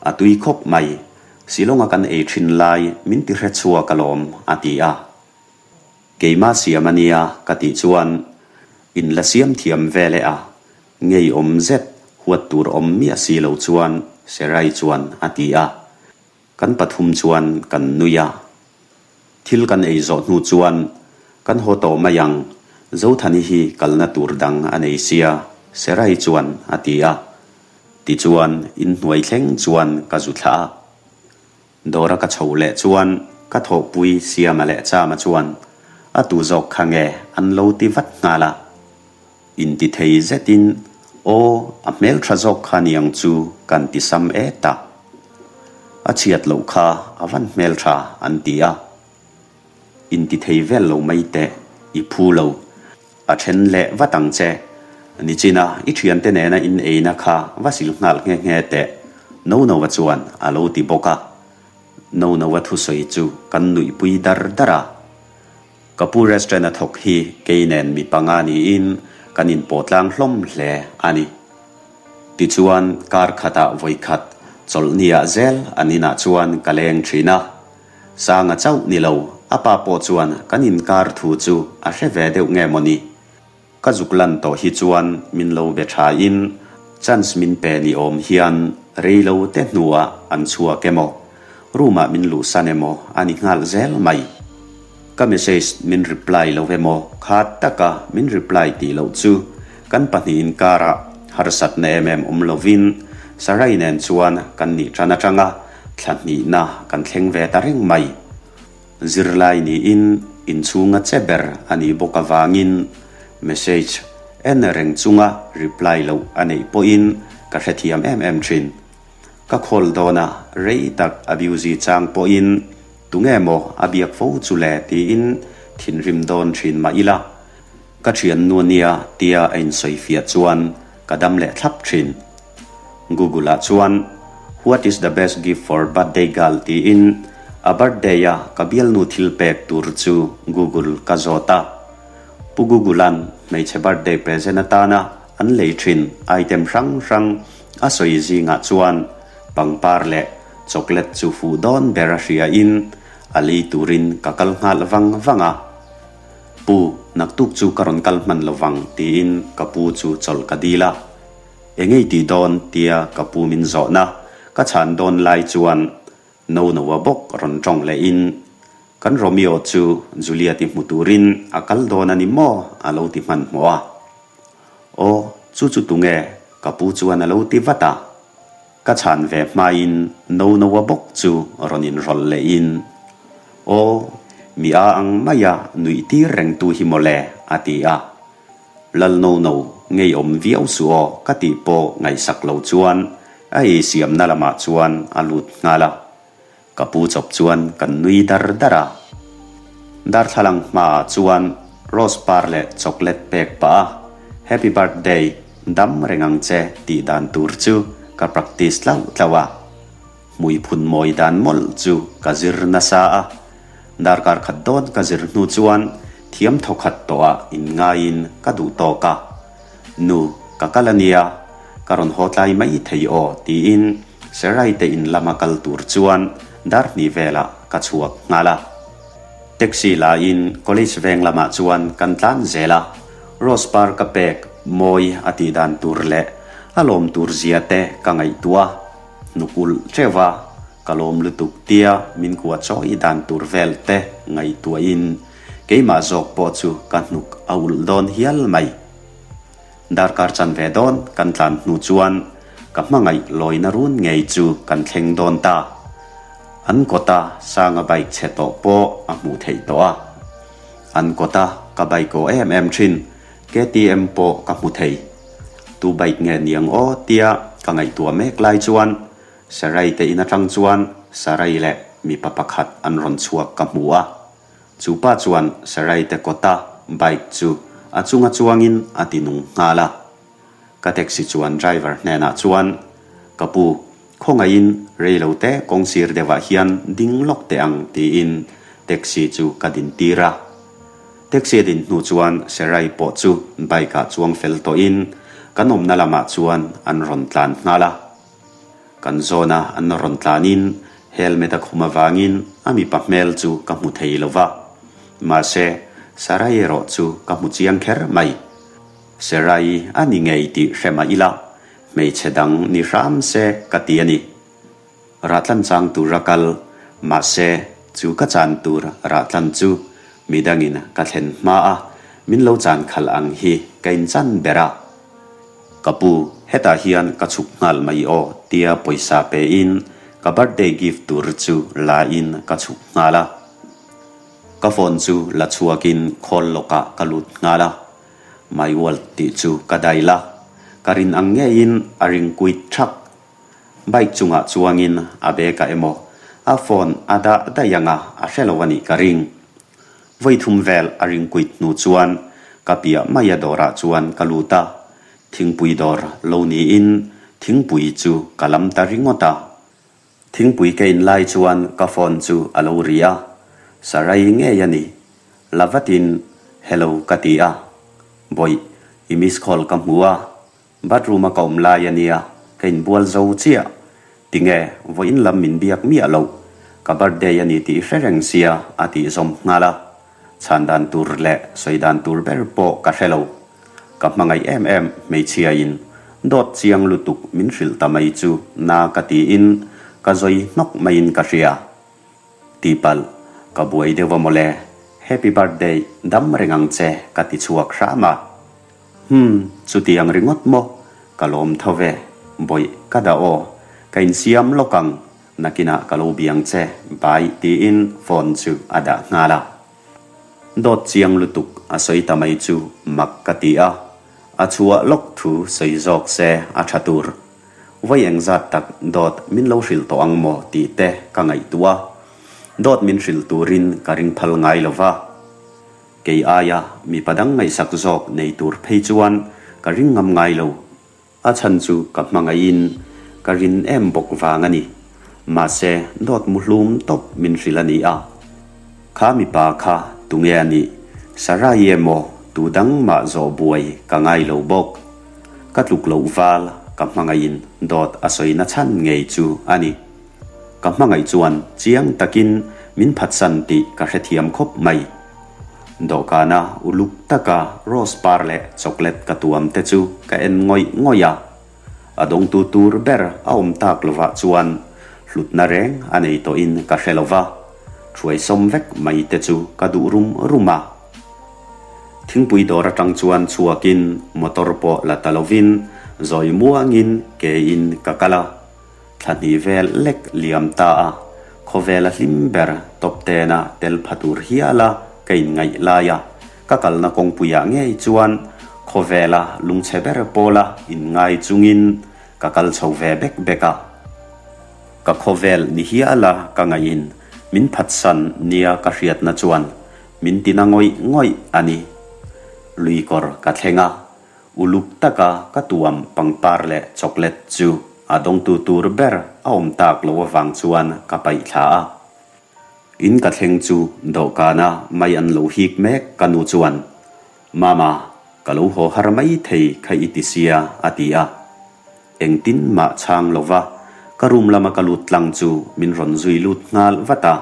A tui khawp mai, Shillong-a kan ei thin lai min ti hre chhuak alawm a ti a. Keimah siam a nia ka tih chuan in la siam thiam ve leh a, ngeiawm zet huat tur awm miah si lo chuan Serai chuan a ti a. Kan pathum chuan kan nui a. Thil kan ei zawh hnu chuan kan haw tawh mai ang, Zothani hi kalna tur dang a nei sia Serai chuan a ti a. Tichuan inhnuai thleng chuan ka zu thlah a. Dawra ka chho leh chuan ka thawhpui Siama leh Chama chuan a tu zawk kha nge an lo ti vat nghal a. Inti thei zetin aw a hmeltha zawk kha niang chu kan ti sam e ta. A chhiat loh kha a van hmeltha an ti a. Inti thei vel lo mai teh i phu lo. A then leh vat ang che. Nichina i thiante nena in eina kha va sil nghal nghe nghe teh Nonova chuan a lo ti bawk a. Nonova thusawi chu kan nuihpui dar dar a. Ka pu restaurant a thawk hi kei nen mi panga niin kan inpawh tlang hlawm hle a ni. Tichuan kar khatah vawikhat chawlhniah zel an inah chuan ka leng thin a. Sanga chauh ni lo, a pa pawh chuan kan inkar thu chu a hre ve deuh nge maw ni? Ka zuk lan tawh hi chuan min lo be tha in chance min pe ni awm hian rei lo te hnuah an chhuak emaw, room ah min luhsan emaw a ni nghal zel mai. Ka message min reply lo emaw kha taka min reply tih loh chu kan pahnih inkarah harsatna em em awm lovin Sarai nen chuan kan nih tan atanga thla hnihna kan thleng ve ta reng mai. Zirlai niin inchhunga che ber a nih bawk avangin message en reng chunga reply loh a neih pawhin ka hrethiam em em thin. Ka call dawna rei tak a busy chang pawhin tunge maw a biak fo chu le tiin thinrim dawn thin mah ila. Ka thiannu ania tia a insawifiah chuan ka dam leh thlap thin. Google ah chuan What is the best gift for birthday girl tiin a birthday a ka bialnu thil pek tur chu Google ka zawt a. Pu Google-a'n hmeichhe birthday present atana an lei thin item hrang hrang a sawi zingah chuan pangpar leh chocolate chu fuh dawn ber a hria in a lei turin ka kal nghal vang vang a. Pu, naktuk chu ka rawn kal hman lo vang tiin ka pu chu chawlh ka dil a. Engei tih dawn tia ka pu min zawhna ka chhan dawn lai chuan Nonoa bawk rawn tawng lehin kan Romeo chu Juliet-i hmu turin a kal dawn a ni maw a lo ti hmanhmawh a. Aw, chu chu tunge? ka pu chuan a lo ti vat a. Ka chhan ve hmain Nonoa bawk chu rawn inrawlh lehin Aw, mi a ang maia nuih tir rengtu hi mawle a ti a. Lal no no ngei awm viau suh aw ka tih pawh ngaihsak lo chuan a ei siamna lamah chuan a lut nghal a. Ka pu chawp chuan kan nui dar dar a. Darthlalang hmaah chuan rose par leh chocolate pek pah a Happy birthday dam reng ang che tih dan tur chu ka practice tlauh tlauh a. Hmui phun mawi dan mawlh chu ka zir nasa a, darkar khat dawn ka zir hnu chuan thiam thaw khat tawhah inngaiin ka duh tawk a. Nu, ka kal a nia, ka rawn haw tlai mai thei aw tiin Serai te in lama kal tur chuan dar hnih velah ka chhuak nghal a. Taxi lain college veng lamah chuan kan tlan zel a, Rose par ka pek mawi a tih dan tur leh a lawm tur zia te ka ngaihtuah a. Hnuk ulh teuh a, ka lawm lutuk tia min kua chawi dan tur vel te ngaihtuahin keimah zawk pawh chu ka hnuk a ulh dawn hial mai. Darkar chanve dawn kan tlan hnu chuan ka hmangaih lawina run ngei chu kan thleng dawn ta. An kawta Sanga bike chhe tawh pawh a hmuh theih tawh a. An kawta ka bike aw em em thin KTM pawh ka hmu thei. Tu bike nge niang aw tia ka ngaihtuah mek lai chuan Sarai te in atang chuan Sarai leh mipa pakhat an rawn chhuak ka hmu a. Chu pa chuan Sarai te kawta bike chu a chunga chuangin a ti nung nghal a. Ka taxi chuan driver hnenah chuan, Ka pu, khawngaihin rei lo te kawng sir deuhah hian ding lawk teh ang tiin taxi chu ka din tir a. Taxi a din hnu chuan Serai pawh chu bike ah chuang fel tawhin kan awmna lamah chuan an rawn tlan nghal a. Kan zawna an rawn tlanin helmet a khum avangin a mipa hmel chu ka hmu thei lo va. Mahse, Sarai erawh chu ka hmu chiang kher mai. Serai a ni ngei tih hre mah ila, hmeichhe dang ni hram se ka ti a ni. Rahtlan chang tur a kal, mahse chu ka chan tur rahtlan chu midangin ka thlen hma a, min lo chan khalh ang hi ka inchan ber a. Ka pu, hetah hian ka chhuk nghal mai aw tia pawisa pe in ka birthday gift tur chu la in ka chhuk nghal a. Ka phone chu la chhuak in call lawk ah ka lut nghal a, My world tih chu ka dial a, ka rin ang ngeiin a ring kuit thak. Bike chungah chuangin a bag ah emaw a phone a dah daih anga a hre lo a nih ka ring. Vawi thum vel a ring kuit hnu chuan ka piah mai a dawrah chuan ka lut a, thingpui dawr lo niin thingpui chu ka lam ta ringawt a. Thingpui ka in lai chuan ka phone chu a lo ri a, Sarai ngei a ni. La vatin hello ka ti a, Bawih, i miss call ka hmu a, Bathroom a ka awm lai a nia, ka inbual zo chiah. Tinge, vawiin lam min biak miah loh. Ka birthday a ni tih i hre reng sia, a tih zawm nghal a. Chhan dan tur leh sawi dan tur ber pawh ka hre lo. Ka hmangaih em em hmeichhiain dawt chiang lutuk min hrilh ta mai chu na ka tiin ka zawi hnawk maiin ka hria. Tihpalh, ka buai deuh a mawle. Happy birthday, dam reng ang che, ka ti chhuak hram a. Humm, chutiang ringawt maw? Ka lawm tho ve, bawih ka dah aw, ka insiam lawk ang, nakinah ka lo biang che, bye tiin phone chu a dah nghal a. Dawt chiang lutuk a sawi ta mai chu mak ka ti a, a chhuah lawk thu sawi zawk se a tha tur. Vawi engzat tak dawt min lo hrilh tawh ang maw tih te ka ngaihtuah a, dawt min hrilh turin ka ring phal ngai lo va. Kei aia mipa dang ngaihsak zawk nei tur phei chuan ka ring ngam ngai lo. A chhan chu ka hmangaihin ka rin em bawk vang a ni. Mahse, dawt muhlum tawp min hrilh a ni a. Kha mipa kha tunge a nih? Sarai emaw tu dang mah zawh buai ka ngai lo bawk. Ka tluk loh val ka hmangaihin dawt a sawina chhan ngei chu a ni. Ka hmangaih chuan chiang takin min phatsan tih ka hrethiam khawp mai. Dawhkana uluk taka rose par leh chocolate ka tuam te chu ka en ngawih ngawih a. A dawngtu tur ber a awm tak lovah chuan hlutna reng a nei tawhin ka hre lova, thuaisawm vek mai te chu ka duh rum rum a. Thingpui dawr atang chuan chhuakin motor pawh la ta lovin zawi muangin kein ka kal a. Thla hnih vel lek liam ta a, khawvela hlim ber tawp tena tel pha tur hiala ka inngaih lai a, ka kalna kawngpuiah ngei chuan khawvela lungchhe ber pawla inngai chungin ka kal chho ve bek bek a. Ka khawvel ni hiala ka ngaihin min phatsan nia ka hriatna chuan min tina ngawih ngawih a ni. Luikawr ka thleng a, Uluk taka ka tuam pangpar leh chocolate chu a dawngtu tur ber a awm tak lo avang chuan ka paih thla a. In ka thleng chu dawhkana mai an lo hik mek ka nu chuan, Mama, ka lo haw har mai thei kha i ti sia a ti a. Engtin mah chhang lova ka room lama ka lut tlang chu min rawn zui lut nghal vat a.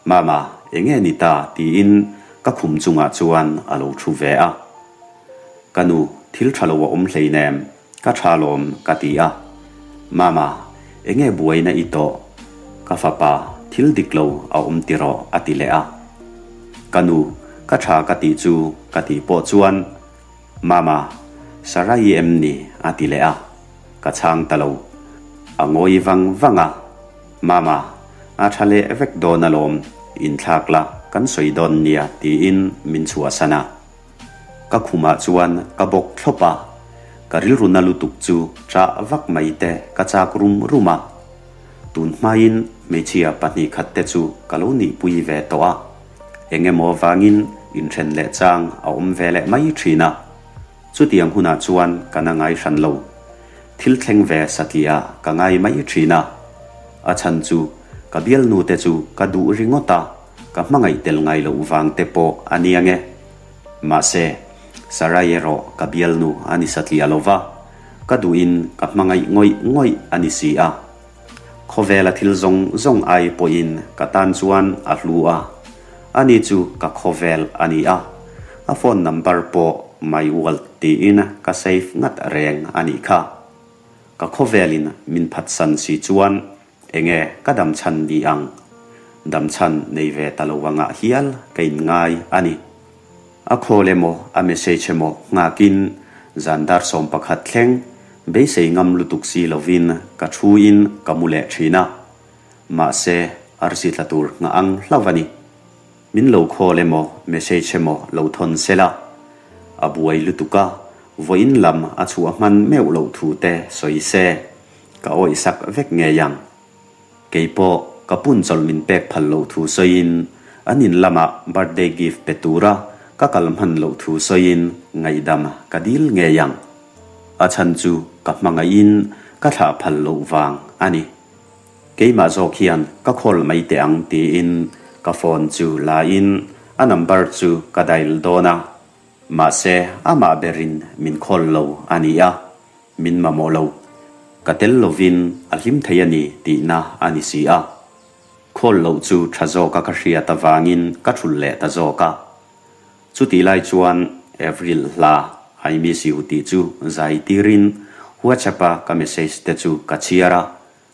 Mama, enge ni ta? tiin ka khum chungah chuan a lo thu ve a. Ka nu, thil tha lo a awm hleinem, ka tha lawm ka ti a. Mama, enge buaina i tawh? Ka fapa, thil dik lo a awm tiraw? a ti leh a. Ka nu, ka tha ka tih chu ka tih pawh chuan, Mama, Sarai em ni? a ti leh a. Ka chhang ta lo. A ngawi vang vang a, Mama, a tha leh vek dawn alawm, inthlak la, kan sawi dawn nia tiin min chhuahsan a. Ka khumah chuan ka bawk thlawp a, ka rilru na lutuk chu chah vak mai te ka chak rum rum a. Tun hmain hmeichhia 2 khat te chu ka lo nihpui ve tawh a, eng emaw vangin inthen leh chang a awm ve leh mai thin a. Chutiang hunah chuan ka na ngai hran lo. Thil thleng ve satliah ka ngai mai thin a. A chhan chu ka bialnu te chu ka duh ringawt a, ka hmangaih tel ngai loh vang te pawh a ni ange. Mahse, Sarai erawh ka bialnu a ni satliah lo va, ka duhin ka hmangaih ngawih ngawih a ni si a. Khawvela thil zawng zawng ai pawhin ka tan chuan a hlu a, ani chu ka khawvel a ni a, a phone number pawh my world tiin ka save ngat reng a nih kha. Ka khawvelin min phatsan si chuan enge ka damchhan ni ang? Damchhan nei ve ta lo angah hial ka inngai a ni. A call emaw a message emaw nghakin zan dar 11 thleng beisei ngam lutuk si lovin ka thu in ka mu leh thin a. Mahse, arsi tla tur nghah ang hlauh a ni. Min lo call emaw message emaw lo thawn se la. A buai lutuk a, vawiin lam a chhuah hman meuh loh thu te sawi se, ka awihsak vek ngei ang. Kei pawh ka pun chawlh min pek phal loh thu sawiin an in lamah birthday gift pe tura ka kal hman loh thu sawiin ngaihdam ka dil ngei ang. A chhan chu ka hmangaihin ka thlah phal loh vang a ni. Keimah zawk hian ka call mai teh ang tiin ka phone chu la in a number chu ka dial dawn a. Mahse amah berin min call lo a ni a. Min mamawh lo. Ka tel lovin a hlim thei a ni tihna a ni si a. Khawl loh chu tha zawka ka hriat avangin ka thulh leh ta zawk a. Chutih lai chuan Avril hla I miss you tih chu zai tirin WhatsApp-a ka message te chu ka chhiar a,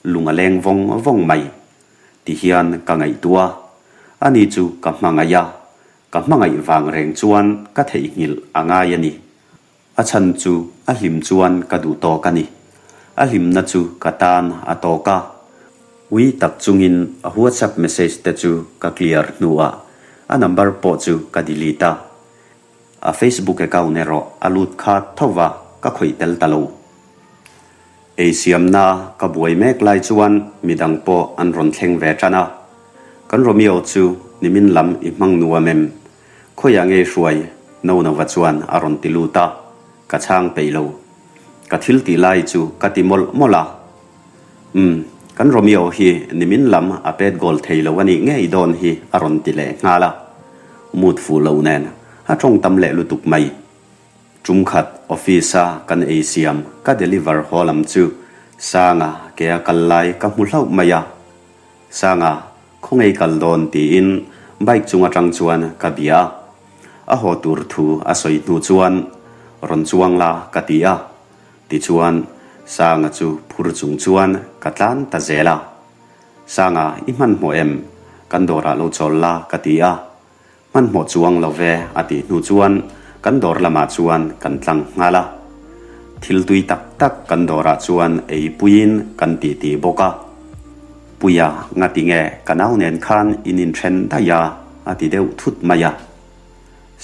lung a leng vawng vawng mai. Tihian ka ngaihtuah a, ani chu ka hmangaih a, ka hmangaih vang reng chuan ka theihnghilh a ngai a ni. A chhan chu a hlim chuan ka duh tawk a ni. A hlimna chu ka tan a tawk a. Ui tak chungin a WhatsApp message te chu ka clear hnuah a number pawh chu ka delete a. A Facebook account erawh a lut khat tho va, ka khawih tel ta lo. Ei siamna ka buai mek lai chuan midang pawh an rawn thleng ve tan a. Kan Romeo chu nimin lam i hmang nuam em? Khawiah nge hruai? Nonova chuan a rawn ti lut a, ka chhang peih lo. Ka thil tih lai chu ka ti mawlh mawlh a. Umm, kan Romeo hi nimin lam a pet goal thei lo a nih ngei dawn hi a rawn ti leh nghal a. Mood fuh lo nen a tawng tam leh lutuk mai. Tum khat office a kan ei siam ka deliver haw lam chu Sanga ke a kal lai ka hmu hlauh mai a. Sanga, khawngaih kal dawn tiin bike chung atang chuan ka bia a. A haw tur thu a sawi hnu chuan rawn chuang la ka ti a. Tichuan Sanga chu phur chung chuan ka tlan ta zel a. Sanga, i hmanhmawh em? Kan dawrah lo chawl la ka ti a. Hmanhmawh chuang lo ve a tih hnu chuan kan dawr lamah chuan kan tlang nghal a. Thil tui tak tak kan dawrah chuan ei puiin kan tih tih bawk a. Puia ngati nge ka nau nen khan in inthen daih a a ti deuh thut mai a.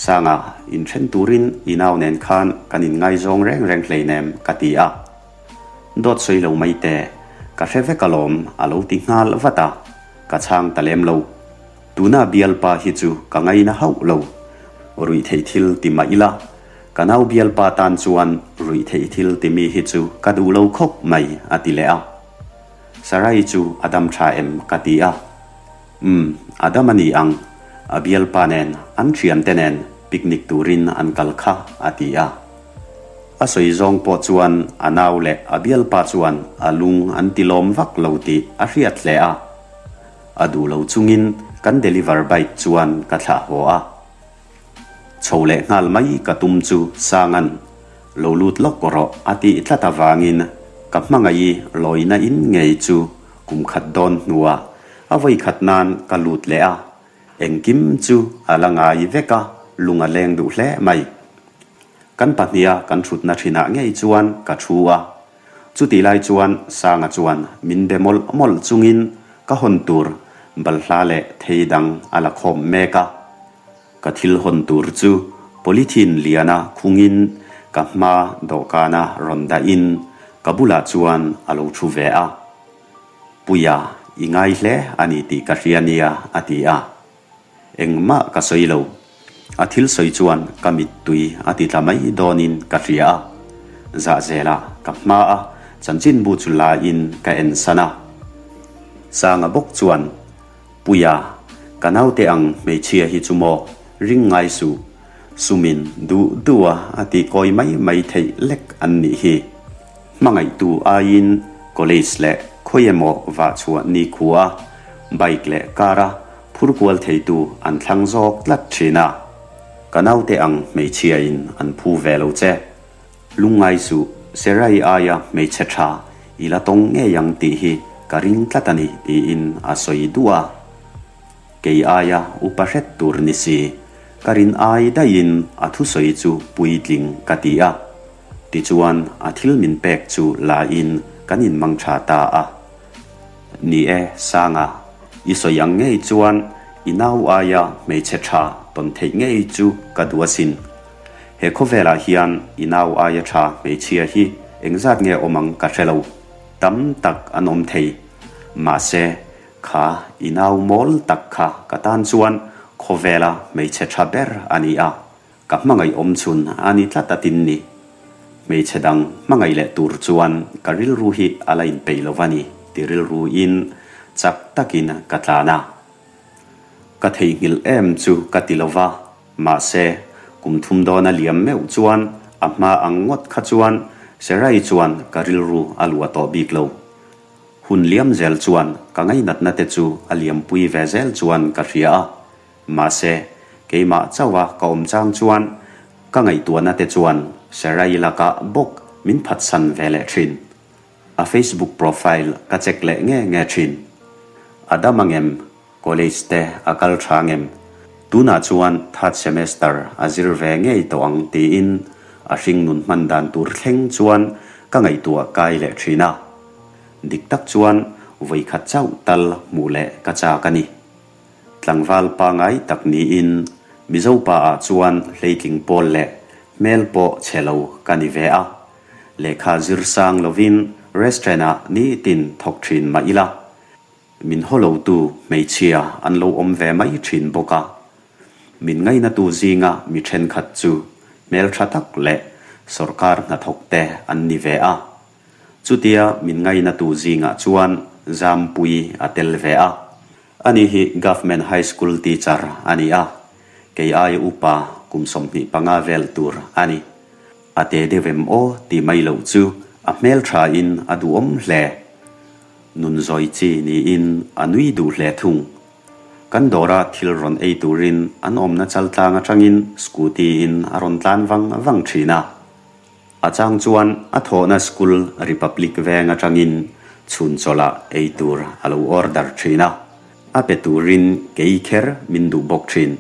Sanga inthen turin i nau nen khan kan inngaizawng reng reng hleinem ka ti a. Dawt sawi lo mai teh, ka hre vek alawm a lo ti nghal vat a, ka chhang ta lem lo. Tuna bialpa hi chu ka ngaina hauh lo. Ruih theih thil ti mah ila, ka nau bialpa tan chuan ruih theih thil ti mi hi chu ka duh lo khawp mai, a ti leh a. Sarai chu a dam tha em ka ti a. Umm, a dam a ni ang, a bialpa nen, an thiante nen picnic turin an kal kha, a ti a. A sawi zawng pawh chuan a nau leh a bialpa chuan a lung an ti lawm vak lo tih a hriat hle a. A duh lo chungin kan deliver bike chuan ka thlah haw a. Chho leh nghal mai ka tum chu Sanga'n lo lut lawk rawh a tih tlat avangin ka hmangaih lawina in ngei chu kum khat dawn hnuah a vawi khat nan ka lut leh a, engkim chu a la ngai vek a, lung a leng duh hle mai. Kan pahniha kan thutna thinah ngei chuan ka thu a. Chutih lai chuan Sanga chuan min be mawlh mawlh chungin ka hawn tur balhla leh thei dang a la khawm mek a. Ka thil hawn tur chu polythene liana khungin ka hma dawhkana rawn dahin ka bulah chuan a lo thu ve a. Puia, i ngai hle a ni tih ka hria nia, a ti a. Engmah ka sawi lo. A thil sawi chuan ka mittui a ti tla mai dawnin ka hria a. Zahzela ka hma a, chanchinbu chu laiin ka en san a. Sanga bawk chuan, Puia, ka naute ang hmeichhia hi chu maw, ring ngai suh. Sumin duh duh a a ti kawi mai mai theih lek an nih hi. Hmangaihtu aiin college leh khawi emaw vah chhuah ni khua a, bike leh car a phur kual theitu an thlang zawk tlat thin a. Ka naute ang hmeichhia in an phu ve lo che. Lungngai suh, Serai aia hmeichhe tha i la tawng ngei ang tih hi ka ring tlat a ni tiin a sawi duh a. Kei aia upa hret tur ni si, ka rin ai daihin a thusawi chu puitling ka ti a. Tichuan a thil min pek chu la in kan in mang tha ta a. Ni e, Sanga, i sawi ang ngei chuan i nau aia hmeichhe tha tawn theih ngei chu ka duh asin. He khawvelah hian i nau aia tha hmeichhia hi engzat nge awm ang ka hre lo. Tam tak an awm thei. Mahse, kha i nau mawl tak kha ka tan chuan khawvela hmeichhe tha ber a ni a. Ka hmangaih awm chhun a ni tlat a tin ni. Hmeichhe dang hmangaih leh tur chuan ka rilru hi a la inpeih lo va ni ti rilruin chak takin ka tlan a. Ka theihnghilh em chu ka ti lo va, mahse kum thum dawn a liam meuh chuan a hma ang ngawt kha chuan Serai chuan ka rilru a luah tawh bik lo. Hun liam zel chuan ka ngainatna te chu a liampui ve zel chuan ka hria a. Mahse, keimah chauha ka awm chang chuan ka ngaihtuahna te chuan Sarai lakah bawk min phatsan ve leh thin. A Facebook profile ka check leh nge nge thin. A dam angem? College te a kal tha angem? Tunah chuan third semester a zir ve ngei tawh ang tiin a hringnun hman dan tur thleng chuan ka ngaihtuah kai leh thin a. Dik tak chuan vawikhat chauh tal hmuh leh ka chak a ni. Tlangval pangai tak niin Mizo pa ah chuan hleitling pawl leh hmel pawh chhe lo ka ni ve a. Lehkha zir sang lovin restaurant ah nitin thawk thin mah ila, min haw lotu hmeichhia an lo awm ve mai thin bawk a. Min ngainatu zinga mi thenkhat chu hmeltha tak leh sawrkar hnathawk te an ni ve a. Chutia min ngainatu zingah chuan Zampui a tel ve a. Ani hi Government High School teacher a ni a, kei aia upa kum 25 vel tur a ni. A te deuh em aw tih mai loh chu a hmelthain a duhawm hle. Nun zawi chi niin a nui duh hle thung. Kan dawra thil rawn ei turin an awmna chal tlang atangin scooty in a rawn tlan vang vang thin a. A chang chuan a thawhna school Republic veng atangin chhun chawlhah ei tur a lo order thin a, a pe turin kei kher min duh bawk thin.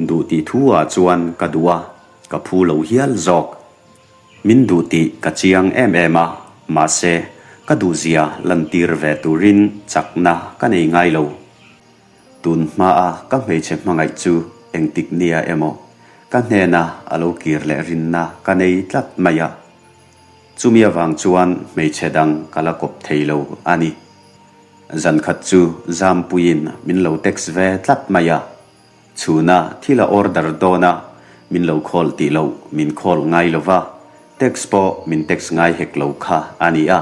Duh tih thu ah chuan ka duh a, ka phu lo hial zawk. Min duh tih ka chiang em em a, mahse ka duhzia lantir ve turin chakna ka nei ngai lo. Tun hmaa ka hmeichhe hmangaih chu engtik nia emaw ka hnena a lo kir leh rinna ka nei tlat mai a. Chumi avang chuan hmeichhe dang ka la kawp thei lo a ni. Zankhat chu Zampuiin min lo text ve tlat mai a. Chhuna thil a order dawn a, min lo call tih loh min call ngai lo va, text pawh min text ngai hek lo kha a ni a.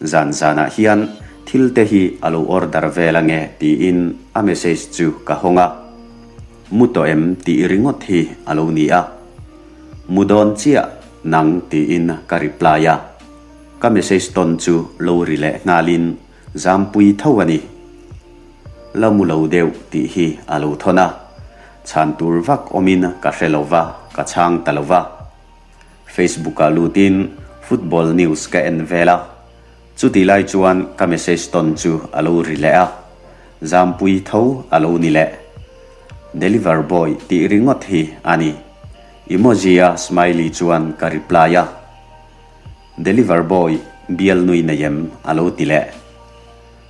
Zan zanah hian thil te hi a lo order vel ange tiin a message chu ka hawng a. Mu tawh em tih ringawt hi a lo ni a. Mu dawn chiah nang tiin ka reply a. Ka message tawn chu lo ri leh nghalin Zampui tho a ni. La mu lo deuh tih hi a lo thawn a. Chhan tur vak awmin ka hre lo va, ka chhang ta lo va. Facebook-ah lutin football news ka en vel a, chutih lai chuan ka message tawn chu a lo ri leh a, Zampui tho a lo ni leh. Deliver boy tih ringawt hi a ni. Emoji-a smiley chuan ka reply a. Deliver boy bial nui nei em a lo ti leh.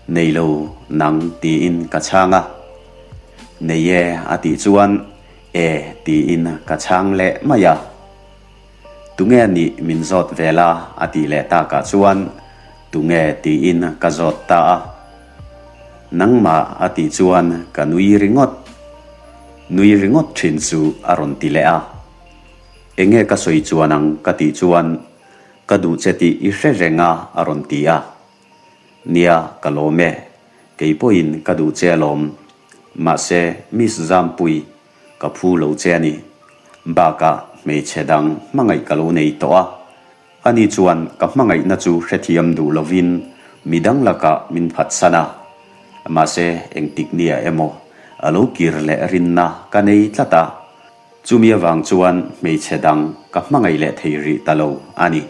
Nei lo nang tiin ka chhang a. Nei e a tih chuan E tiin ka chhang leh mai a. Tunge nih min zawt ve la a tih leh takah chuan tunge tiin ka zawt ta a. Nangmah a tih chuan ka nui ringawt. Nui ringawt thin chu a rawn ti leh a. Enge ka sawi chuan ang ka tih chuan ka duh che tih i hre reng a a rawn ti a. Nia ka lawm e, kei pawhin ka duh che alawm. Mahse, Miss Zampui, ka phu lo che a ni. Bakah hmeichhe dang hmangaih ka lo nei tawh a. Ani chuan ka hmangaihna chu hrethiam duh lovin midang lakah min phatsan a. Mahse, engtik nia emaw a lo kir leh rinna ka nei tlat a. Chumi avang chuan hmeichhe dang ka hmangaih leh thei rih ta lo a ni.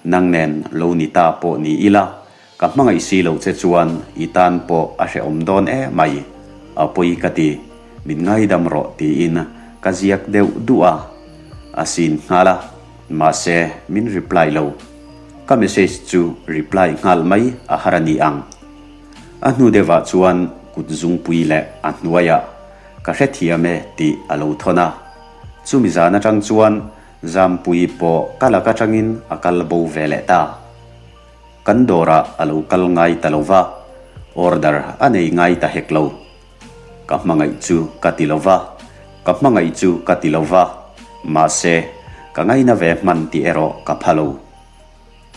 Nang nen lo ni ta pawh ni ila, ka hmangaih si lo che chuan i tan pawh a hrehawm dawn e mai. A pawi ka ti, min ngaidam rawh tiin ka ziak deuh duh a. A sin nghal a, mahse min reply lo. Ka message chu reply nghal mai a har a ni ang. A hnu deuhah chuan kut zungpui leh a hnuaiah ka hrethiam e tih a lo thawn a. Chumi zan atang chuan Zampui pawh ka lak atangin a kal bo ve leh ta. Kan dawrah a lo kal ngai ta lo va, order a nei ngai ta hek lo. Ka hmangaih chu ka ti lo va, ka hmangaih chu ka ti lo va, mahse, ka ngaina ve hman tih erawh ka pha lo.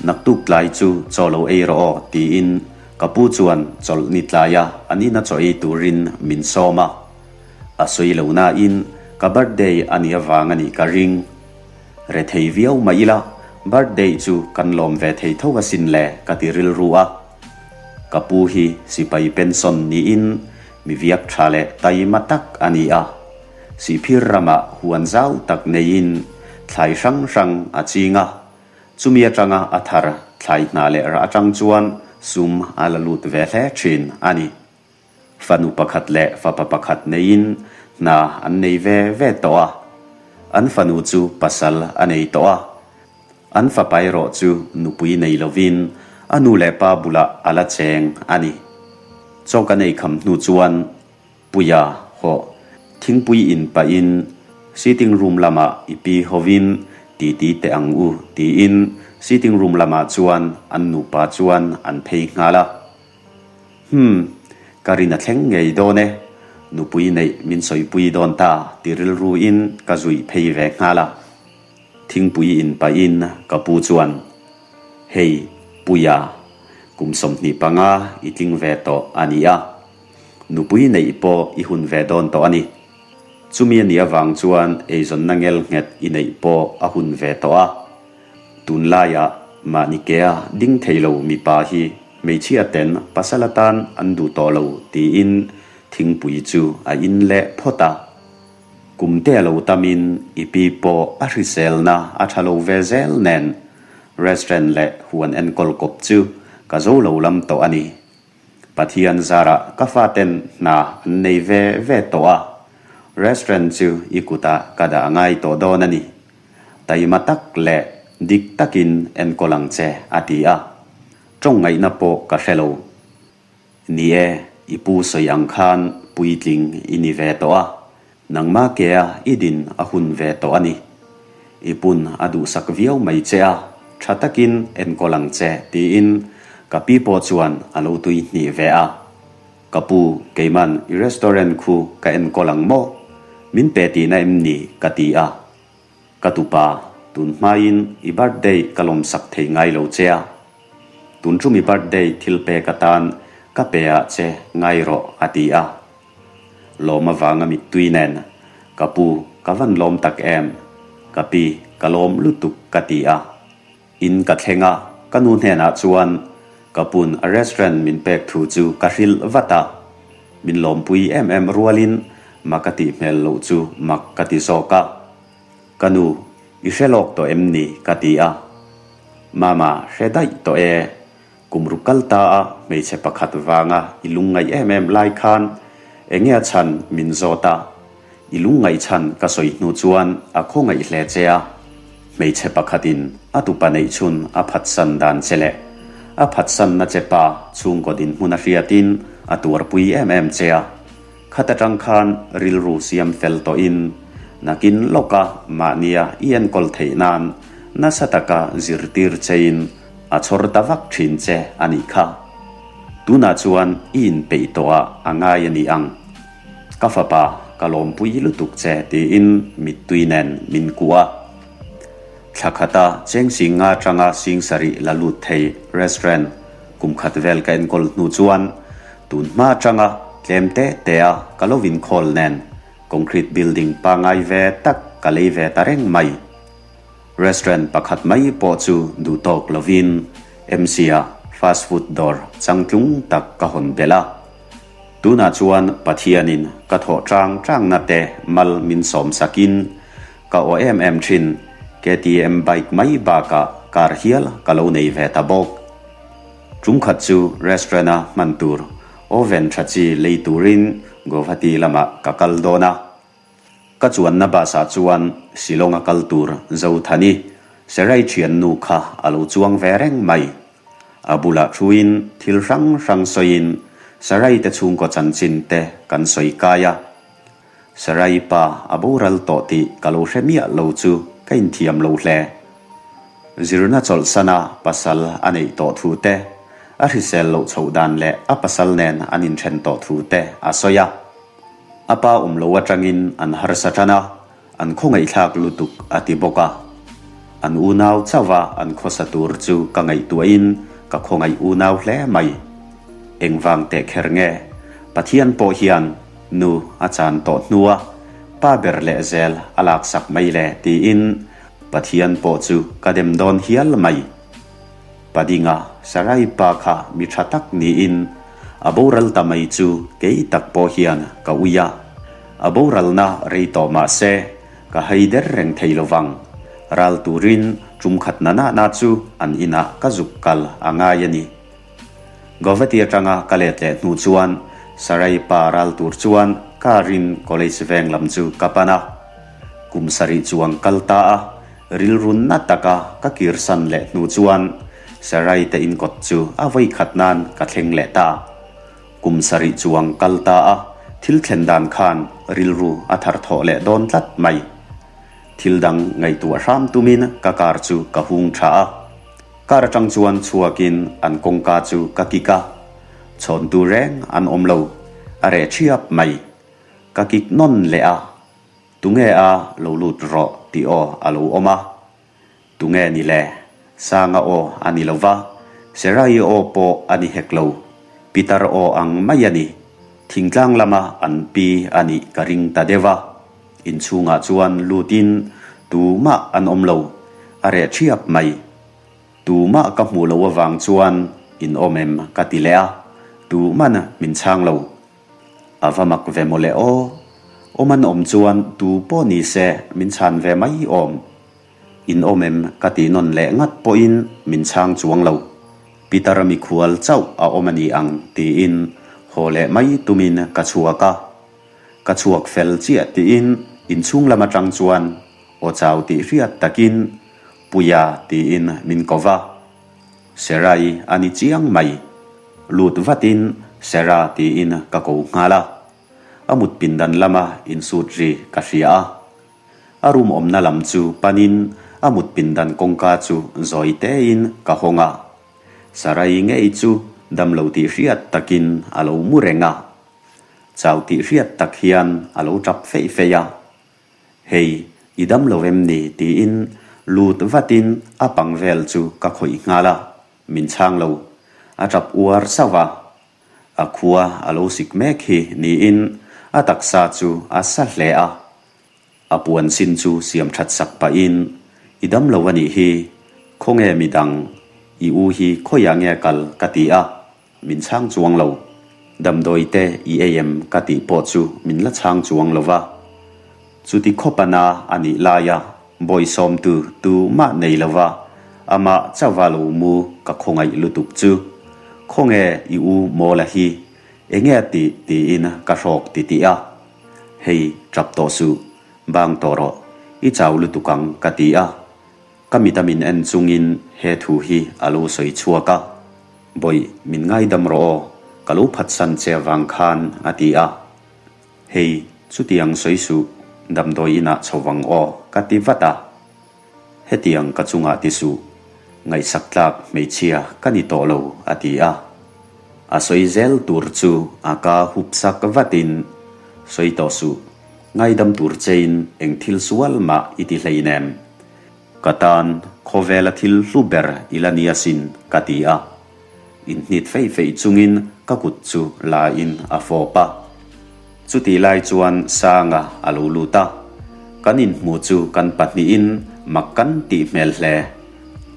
Naktuk tlai chu chaw lo ei rawh aw tiin ka pu chuan chawlhni tlaia an ina chaw ei turin min sawm a. A sawi lo nain ka birthday a nih avang a nih ka ring. Rethei viau mah ila birthday chu kan lawm ve thei tho asin le ka ti rilru a. Ka pu hi sipai pension niin mi viak tha leh taima tak a ni a. Sihphir ramah huan zau tak neiin thlai hrang hrang a ching a. Chumi atanga a thar thlai hna leh rah atang chuan sum a la lut ve hle thin a ni. Fanu pakhat leh fapa pakhat neiin hna an nei ve ve tawh a. An fanu chu pasal a nei tawh a. An fapa erawh chu nupui nei lovin a nu leh pa bulah a la cheng a ni. Chaw kan ei kham hnu chuan Puia hawh thingpui in pahin sitting room lamah i pi hovin titi teh ang u tiin sitting room lamah chuan an nupa chuan an phei nghal a. Humm, ka rin a thleng ngei dawn e. Nupui neih min sawipui dawn ta ti rilruin ka zui phei ve nghal a. Thingpui in pahin ka pu chuan, Hei, Puia, kum 25 i tling ve tawh a ni a. Nupui neih pawh i hun ve dawn tawh a ni. Chumi a nih avang chuan eizawnna ngel nghet i neih pawh a hun ve tawh a. Tunlaiah mahni kea ding thei lo mipa hi hmeichhia ten pasal atan an duh tawh lo tiin thingpui chu a in leh phawt a. Kum te a lo tamin i pi pawh a hriselna a tha lo ve zel nen restaurant leh huan enkawl kawp chu ka zo lo lam tawh a ni. Pathian zarah ka faten hna an nei ve ve tawh a, restaurant chu i kutah ka dah ngai tawh dawn a ni. Taima tak leh dik takin enkawl ang che, a ti a. Tawng ngaihna pawh ka hre lo. Ni e, i pu sawi ang khan puitling i ni ve tawh a, Nangmah kea i din a hun ve tawh a ni. I pun a duhsak viau mai che a, tha takin enkawl ang che tiin ka pi pawh chuan a lo tui hnih ve a. Ka pu, keiman i restaurant khu ka enkawl ang maw? Min pe tihna em ni? ka ti a. Ka tupa, tun hmain i birthday ka lawmsak thei ngai lo che a. Tun chu mi birthday thil pek atan ka pe ah che ngai rawh a ti a. Lawm avanga mittui nen, Ka pu, ka van lawm tak em? Ka pi, ka lawm lutuk ka ti a. In ka thleng a, ka nu hnenah chuan ka pun a restaurant min pek thu chu ka hrilh vat a. Min lawmpui em em rualin mak a tih hmel loh chu mak ka ti zawk a. Ka nu, i hre lawk tawh em ni? ka ti a. Mama, hre daih tawh e. Kum ru kal ta a hmeichhe pakhat vanga i lungngaih em em lai khan enge a chhan min zawt a, i lungngaih chhan ka sawi hnu chuan a khawngaih hle che a. Hmeichhe pakhatin a tupa neih chhun a phatsan dan che leh a phatsanna che pa chhungkaw dinhmun a hriatin a tuarpui em em che a. Khat atang khan rilru siam fel tawhin nakin lawka mahnia i enkawl theih nan nasa taka zirtir chein A chhawr ta vak thin che a nih kha. Tunah chuan i inpeih tawh ah a ngai a ni ang. Ka fapa, ka lawmpui lutuk che tiin mittui nen min kuh a. Thla khata cheng sing nga atanga sing sarih la lut thei restaurant kum khat vel ka enkawl hnu chuan tun hma atanga tlem te te a ka lo inkhawl nen concrete building pangai ve tak ka lei ve ta reng mai. Restaurant pakhat mai pawh chu duh tawk lovin MC-a fast food dawr changtlung tak ka hawn belh a. Tunah chuan Pathianin ka thawh chang changna te mal min sawm sakin ka aw em em thin, KTM bike mai bakah car hial ka lo nei ve ta bawk. Tum khat chu restaurant-a hman tur oven tha chi lei turin Guwahati lamah ka kal dawn a. Ka chuanna bus ah chuan Shillong a kal tur Zothani, Serai thiannu kha a lo chuang ve reng mai. A bulah thuin thil hrang hrang sawiin Sarai te chhungkaw chanchin te kan sawi kai a. Sarai pa a boral tawh tih ka lo hre miah lo chu ka inthiam lo hle. Zirna chawlhsana pasal a neih tawh thu te, a hrisel loh chhoh dan leh a pasal nen an inthen tawh thu te a sawi a. A pa awm lo atangin an harsa tan a, an khawngaihthlak lutuk a ti bawk a. An unau chauha an khawsa tur chu ka ngaihtuahin ka khawngaih unau hle mai. Engvang teh kher nge? Pathian pawh hian nu a chan tawh hnua pa ber leh zel a laksak mai le tiin Pathian pawh chu ka dem dawn hial mai. Padinga Sarai pa kha mi tha tak niin a boral ta mai chu kei tak pawh hian ka ui a. A boralna rei tawh mah se ka hai der reng thei lo vang. Ral turin tum khat na nahna chu an inah ka zuk kal a ngai a ni. Govati atanga ka let leh hnu chuan Sarai pa ral tur chuan car in college veng lam chu ka pan a. Kum sarih chuang kal ta a. Rilru na taka ka kirsan leh hnu chuan Sarai te inkawt chu a vawi khat nan ka thleng leh ta. Kum sarih chuang kal ta a, thil thlen dan khan rilru a thar thawh leh dawn tlat mai. Thil dang ngaihtuah hram tumin ka car chu ka hung tha a. Car atang chuan chhuakin an kawngka chu ka kik a, chhawntu reng an awm lo, a reh thiap mai. Ka kik nawn leh a, Tunge a lo lut rawh tih aw a lo awm a. Tunge ni le? Sanga aw a ni lo va, Serai aw pawh a ni hek lo. Pitar aw ang mai a ni. Thingtlang lama an pi a nih ka ring ta deuh a. Inchhungah chuan lutin tumah an awm lo, a reh ṭhiap mai. Tumah ka hmuh loh avang chuan in awm em ka ti leh a, tuhman min chhang lo. A va mak ve mawle aw, awm an awm chuan tu pawh ni se min chhan ve mai awm. In awm em ka tih nawn leh ngat pawhin min chhang chuang lo. Peter mikhual chauh a awm a ni ang tiin haw leh mai tumin ka chhuak a. Ka chhuak fel chiah tiin inchhung lam atang chuan aw chau tih hriat takin Puia tiin min ko va. Serai a ni chiang mai. Lut vatin Sera tiin ka ko nghal a. A mut pindan lama insut ri ka hria a. A room awmna lam chu panin a mut pindan kawngka chu zawi tein ka hawng a. Sarai ngei chu damlo tih hriat takin a lo mu reng a. Chau tih hriat tak hian a lo tap feih feih a. Hei, i dam lo em ni? tiin lut vatin a pang vel chu ka khawih nghal a, min chhang lo. A tap uar sauh a. A khua a lo sik mek hi niin a taksa chu a sa hle a. A puan sin chu siam that sak pahin, I dam lo a nih hi, khawnge midang, i u hi khawiah nge kal? ka ti a. Min chhang chuang lo. Damdawi te i ei em ka tih pawh chu min la chhang chuang lo va. Chuti khawp a na a nih laia bawisawmtu tu mah nei lo va, amah chauha lo mu ka khawngaih lutuk chu. Khawnge i u Mawla hi enge a tih tiin ka hrawk ti tih a. Hei tap tawh suh, bang tawh rawh, i chau lutuk ang ka ti a. Ka mita min en chungin he thu hi a lo sawi chhuak a. Bawih, min ngaidam rawh aw, ka lo phatsan che avang khan, a ti a. Hei, chutiang sawi suh, damdawi inah chho vang aw, ka ti vat a. Hetiang ka chungah ti suh, ngaihsak tlak hmeichhia ka ni tawh lo, a ti a. A sawi zel tur chu a ka hup sak vatin, Sawi tawh suh, ngaidam tur chein eng thil sual mah i ti hleinem. Ka tan khawvela thil hlu ber i la ni asin, ka ti a. Inhnit feih feih chungin ka kut chu la in a fawp a. Chutih lai chuan Sanga a lo lut a. Kan inhmu chu kan pahnihin mak kan tih hmel hle.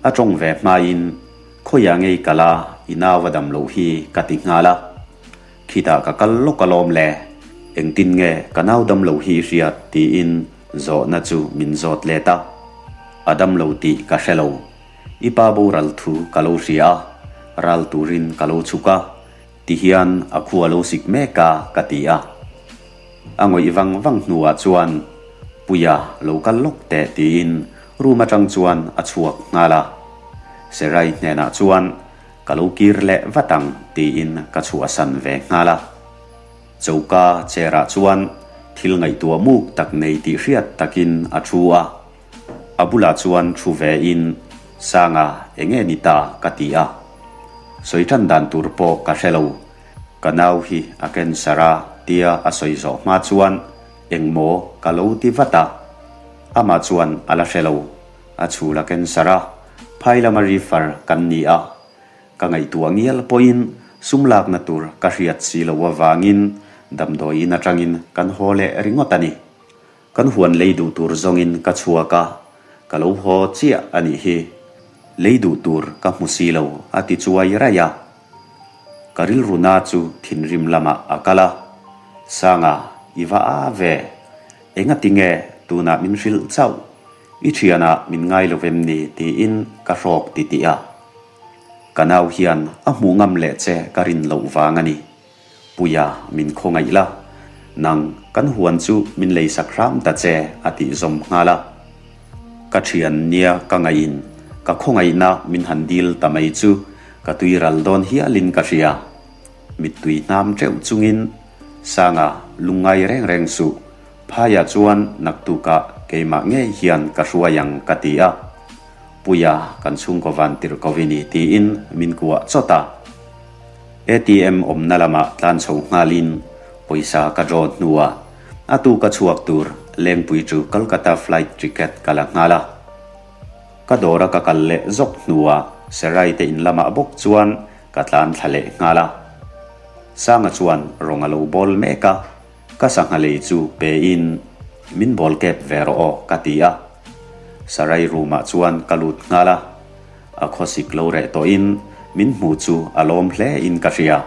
A tawng ve hmain, Khawiah ngei ka la, i nau a dam loh hi, ka ti nghal a. Khitah ka kal lawk alawm le, engtin nge ka nau dam lo hi i hriat? tiin zawhna chu min zawt let a. A dam lo tih ka hre lo. I pa boral thu ka lo hria a, ral turin ka lo chhuk a, tihian a khu a lo sik mek a, ka ti a. A ngawih vang vang hnuah chuan, Puia, lo kal lawk teh tiin room atang chuan a chhuak nghal a. Serai hnenah chuan, Ka lo kir leh vat ang tiin ka chhuahsan ve nghal a. Choka chair ah chuan thil ngaihtuah muk tak nei tih hriat takin a thu a. A bulah chuan thu ve in, Sanga, enge ni ta? ka ti a. Sawi tan dan tur pawh ka hre lo. Ka nau hi a cancer a tia a sawi zawh hma chuan engmaw ka lo ti vat a. Amah chuan a la hre lo. A chhul a cancer a, phai lama refer kan ni a. Ka ngaihtuah ngial pawhin sum lakna tur ka hriat si lo avangin damdawi in atangin kan haw leh ringawt a ni. Kan huan lei duh tur zawngin ka chhuak a, ka lo haw chiah a nih hi. Lei duh tur ka hmu si lo a ti chuai raih a. Ka rilru na chu thinrim lamah a kal a, Sanga, i va a ve. Engati nge tunah min hrilh chauh? I thianah min ngai lo vem ni tiin ka hrawk ti tih a. Ka nau hian a hmuh ngam leh che ka rin loh vang a ni. Puia min khawngaih la, nang kan huan chu min leisak hram ta che a tih zawm nghal a. Ka thian nia ka ngaihin ka khawngaihna min han dil ta mai chu ka tui ral dawn hialin ka hria. Mittui hnam teuh chungin Sanga lungngai reng reng suh Phaiah chuan naktukah keimah ngei hian ka hruai ang ka ti a, Puia kan chhungkaw van tirh ko i ni tiin min kuah chawt a. ATM awmna lamah tlan chho nghalin pawisa ka draw hnuah. A tuka chhuak tur Lengpui chu Kolkata flight ticket ka la nghal a. Ka dawra ka kal leh zawk hnuah Serai te in lamah bawk chuan ka tlan thla leh nghal a. Sanga chuan rawng a lo bawl mek a, ka sangha lei chu pe in min bawl kep ve rawh aw ka ti a. Sarai room ah chuan ka lut nghal a, a khawsik lo reh tawhin min hmu chu a lawm hle in ka hria.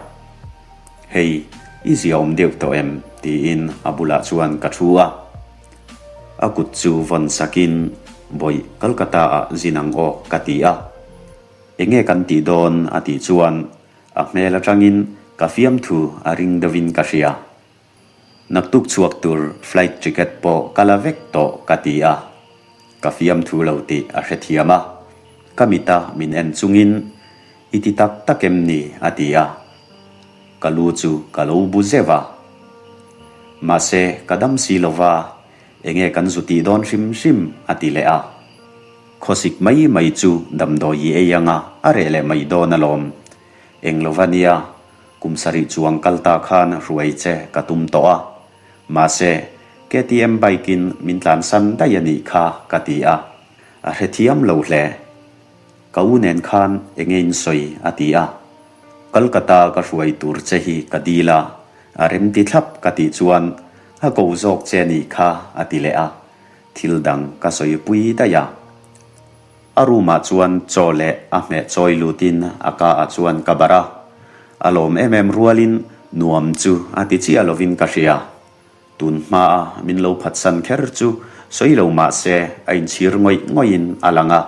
Hei, i ziaawm deuh tawh em? tiin a bulah chuan ka thu a. A kut chu vawn sakin, Bawih, Kolkata ah zin ang aw, ka ti a. Enge kan tih dawn? a tih chuan a hmel atangin ka fiamthu a ring deuhin ka hria. Naktuk chhuak tur flight ticket pawh ka la vek tawh, ka ti a. Ka fiamthu lo tih a hrethiam a. Ka mita min en chungin, I ti tak tak em ni? a ti a. Ka lu chu ka lo bu zeuh a. Mahse, ka dam si lo va, enge kan zu tih dawn hrim hrim? a ti leh a. Khawsik mai mai chu damdawi i ei anga a reh leh mai dawn alawm. Eng lo va nia, kum sarih chuang kal ta khan hruai che ka tum tawh a. Mahse, KTM bike-in min tlansan daih a nih kha ka ti a. A hrethiam lo hle. Ka u nen khan enge in sawi a ti a. Kolkata ka hruai tur che hi ka dil a, a remti thlap ka tih chuan a ko zawk che nih kha a ti leh a, thil dang ka sawi pui daih a. A room ah chuan chaw leh a hmeh chawi lutin a ka ah chuan ka barh a, a lawm em em rualin nuam chu a ti chiah lovin ka hria. Tun hmaa min lo phatsan kher chu sawi lo mah se a inchhir ngawih ngawihin a lang a.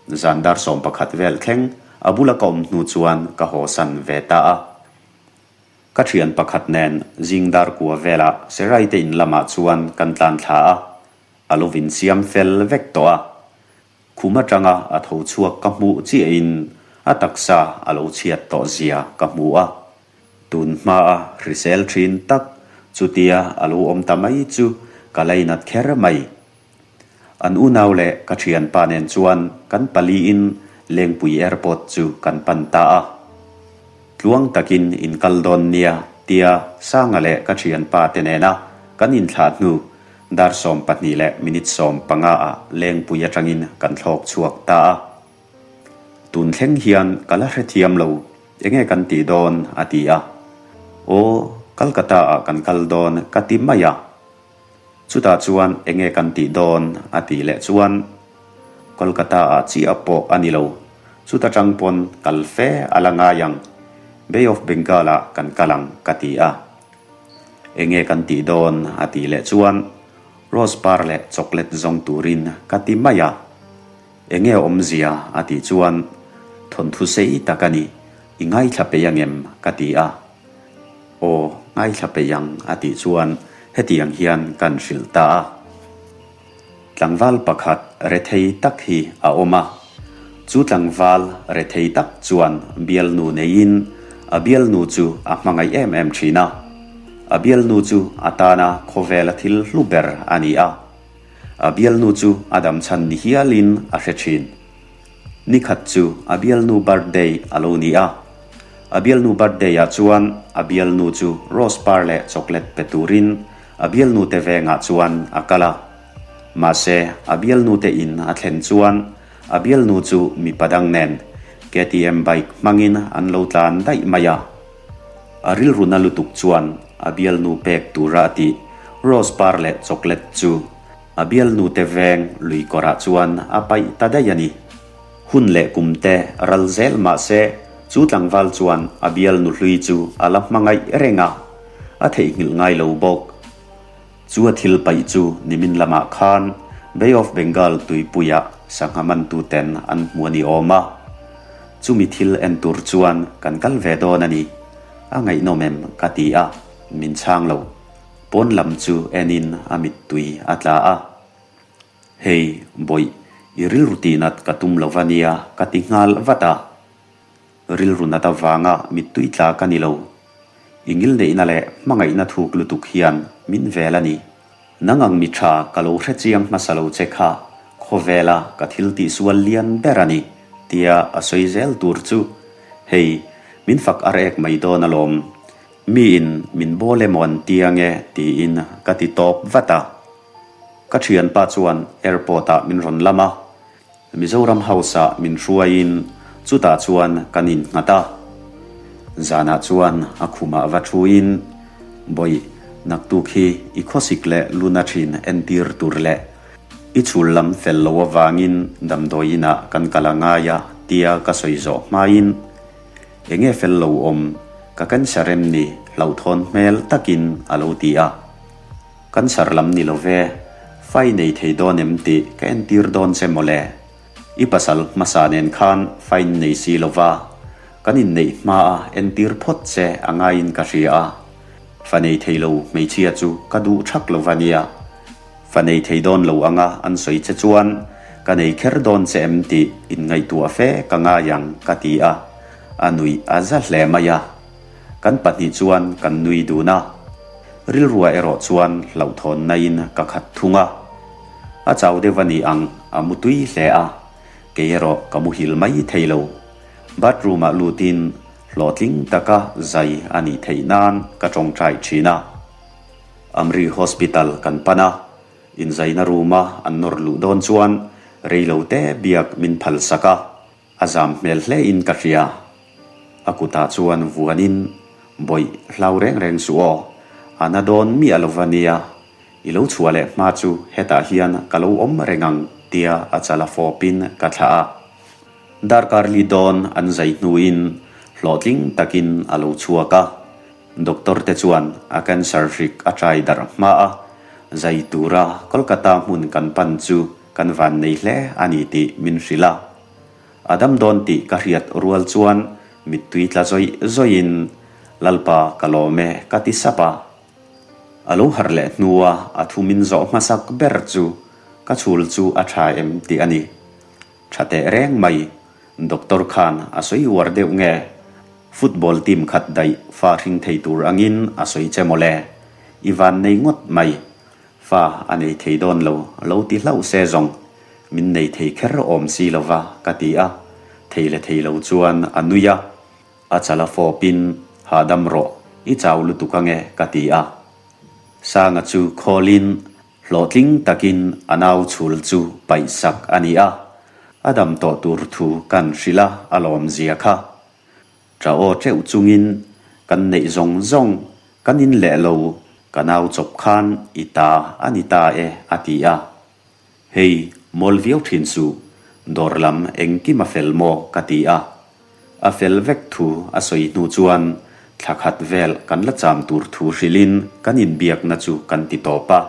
Zan dar 11 vel thleng a bula ka awm hnu chuan ka hawsan ve ta a. Ka thian pakhat nen zing dar kua velah Seraite in lamah chuan kan tlan thla a, a lo insiam fel vek tawh a. Khum atanga a tho chhuak ka hmuh chiahin a taksa a lo chhiat tawh zia ka hmu a. Tun hmaa hrisel thin tak chutia a lo awm ta mai chu ka lainat kher mai. An unau leh ka thianpa nen chuan kan paliin Lengpui Airport chu kan pan ta a. Tluang takin in kal dawn nia tia Sanga leh ka thianpa te nena kan inthlah hnu dar 12 leh minute 15 ah Lengpui atangin kan thlawk chhuak ta a. Tun thleng hian ka la hrethiam lo, enge kan tih dawn? a ti a. Aw, Kolkata ah kan kal dawn ka ti mai a. Chutah chuan enge kan tih dawn? a tih leh chuan Kolkata ah chiah pawh a ni lo, chuta tang pawn kal fe a la ngai ang, Bay of Bengal ah kan kal ang ka ti a. Enge kan tih dawn? a tih leh chuan Rose par leh chocolate zawng turin ka ti mai a. Enge awmzia? a tih chuan Thawnthu sei tak a ni, i ngaithla peih angem? ka ti a. Aw, ngaithla peih ang, a tih chuan hetiang hian kan hrilh ta a. Tlangval pakhat rethei tak hi a awm a. Chu tlangval rethei tak chuan bialnu neiin a bialnu chu a hmangaih em em thin a. A bialnu chu a tana khawvela thil hlu ber a ni a. A bialnu chu a damchhan ni hialin a hre thin. Ni khat chu a bialnu birthday a lo ni a. A bialnu birthday ah chuan a bialnu chu rose par leh chocolate pe turin a bialnu te vengah chuan a kal a. Mahse a bialnu te in a thlen chuan a bialnu chu mipa dang nen KTM bike hmangin an lo tlan daih mai a. A rilru na lutuk chuan a bialnu pek tura a tih rose par leh chocolate chu A bialnute veng lui kawrah chuan a paih ta daih a ni. Hun leh kumte ral zel mah se chu tlangval chuan a bialnu hlui chu a la hmangaih reng a, a theihnghilh ngai lo bawk. Chu a thil paih chu nimin lamah khan Bay of Bengal tuipuiah sangha mantuten an hmu a ni awm a. Chumi thil en tur chuan kan kal ve dawn a ni. A ngaihnawm em ka ti a, min chhang lo. Pawn lam chu enin a mittui a tla a. Hei, bawih, i rilru tihnat ka tum lo va nia, ka ti nghal vat a. Rilru nat avanga mittui tla ka ni lo. I ngilneihna leh hmangaihna thuk lutuk hian min vel a ni. Nang ang mi tha ka lo hrechiang hmasa lo che kha khawvela ka thil tihsual lian ber a ni, tia a sawi zel tur chu, hei, min fak ar ek mai dawn alawm. Miin min bawl emaw an ti ange tiin ka ti tawp vat a. Ka thianpa chuan airport ah min rawn lam a, Mizoram House ah min hruaiin chutah chuan kan innghat a. Zanah chuan a khumah va thuin, Bawih, naktuk hi i khawsik leh luna thin entir tur leh i chhul lam fel lo avangin damdawi inah kan kal a ngai a tia ka sawi zawh hmain, Enge fel lo awm, ka cancer em ni hlauhthawn hmel takin a lo ti a. Cancer lam ni lo ve, fai nei thei dawn em tih ka entir dawn che mawle. I pasal hmasa nen khan fai in nei si lo va, kan inneih hmaa entir phawt che a ngaiin ka hria a. Fa nei thei lo hmeichhia chu ka duh thak lo va nia. Fa nei thei dawn lo anga an sawi che chuan ka nei kher dawn che em tih inngaihtuah fe ka ngai ang ka ti a, a nuih a za hle mai a. Kan pahnih chuan kan nui dun a, rilrua erawh chuan hlauhthawnnain ka khat thung a. A chau deuh a ni ang, a mu tui hle a, kei erawh ka muhil mai thei lo. Bathroom-ah lutin hlawhtling taka zai a nih theih nan ka tawngtai thin a. Amri Hospital kan pan a, inzaina room-a an nawr luh dawn chuan reilote biak min phal sak a, a zam hmel hlein ka hria. A kutah chuan vuanin, Bawih, hlau reng reng suh aw, a na dawn miah lo va nia, i lo chhuah leh hma chu hetah hian ka lo awm reng ang tia a chala fawpin ka thlah a. Darkar li dawn an zai hnuin hlawhtling takin a lo chhuak a. Doctor te chuan a cancer hrik a trai darh hma a, zai tura Kolkata hmun kan pan chu kan van nei hle a ni tih min hrilh a. A dam dawn tih ka hriat rual chuan mittui tla zawih zawihin Lalpa ka lawm e ka ti sap a. A lo harh leh hnua a thu min zawh hmasak ber chu ka chhul chu a tha em tih a ni. Tha teh reng mai, doctor khan a sawi uar deuh nge? Football team khat daih fa hring thei tur angin a sawi che mawle. I van nei ngawt mai. Fa a nei thei dawn lo, lo ti hlauh se zawng. Min nei thei kher awm si lova ka ti a, thei le thei lo chuan a nui a. A chala fawpin, Hahdam rawh, i chau lutuk ange ka ti a. Sanga chu khawlin Hlawhtling takin a nau chhul chu paihsak a ni a, a dam tawh tur thu kan hrilh a, a lawmzia kha. Ṭa aw ṭeuh chungin kan neih zawng zawng kan in leh lo, ka nau chawp khan i ta a ni ta e a ti a. Hei, mawl viau ṭhin suh, dawr lam engkim a fel maw ka ti a. A fel vek thu a sawi hnu chuan thla khat vel kan la cham tur thu hrilhin kan inbiakna chu kan ti tawp a.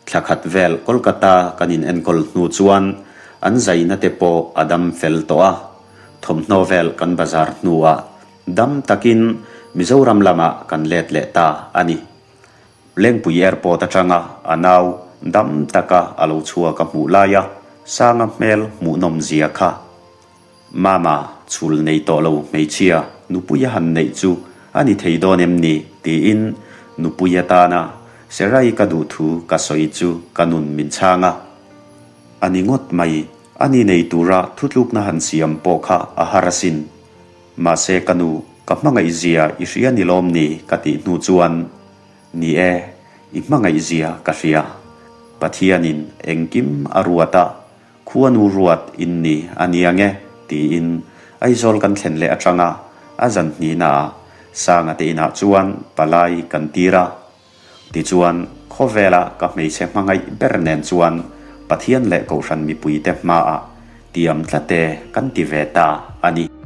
Thla khat vel Kolkata kan in enkawl hnu chuan an zaina te pawh a dam fel tawh a, thawmhnaw vel kan bazar hnuah dam takin Mizoram lamah kan let leh ta a ni. Lengpui Airport atanga a nau dam taka a lo chhuak a hmuh laia Sanga hmel hmuhnawm zia kha Mama, chhul nei tawh lo hmeichhia nupui a han neih chu a ni thei dawn em ni? tiin nupui atana Serai ka duh thu ka sawi chu ka nun min chhang a. A ni ngawt mai, a ni nei tura thutlukna han siam pawh kha a har asin. Mahse ka nu, ka hmangaihzia i hria ni lawm ni ka tih hnu chuan, Ni e, i hmangaihzia ka hria. Pathianin engkim a ruat a, Khuanu ruat in ni a nia nge? tiin Aizawl kan thlen leh atanga a zan hnihnaah Sanga te inah chuan palai kan tir a. Tichuan, khawvela ka hmeichhe hmangaih ber nen chuan Pathian leh Kohhran mipuite hmaah tiam tlate kan ti ve ta a ni.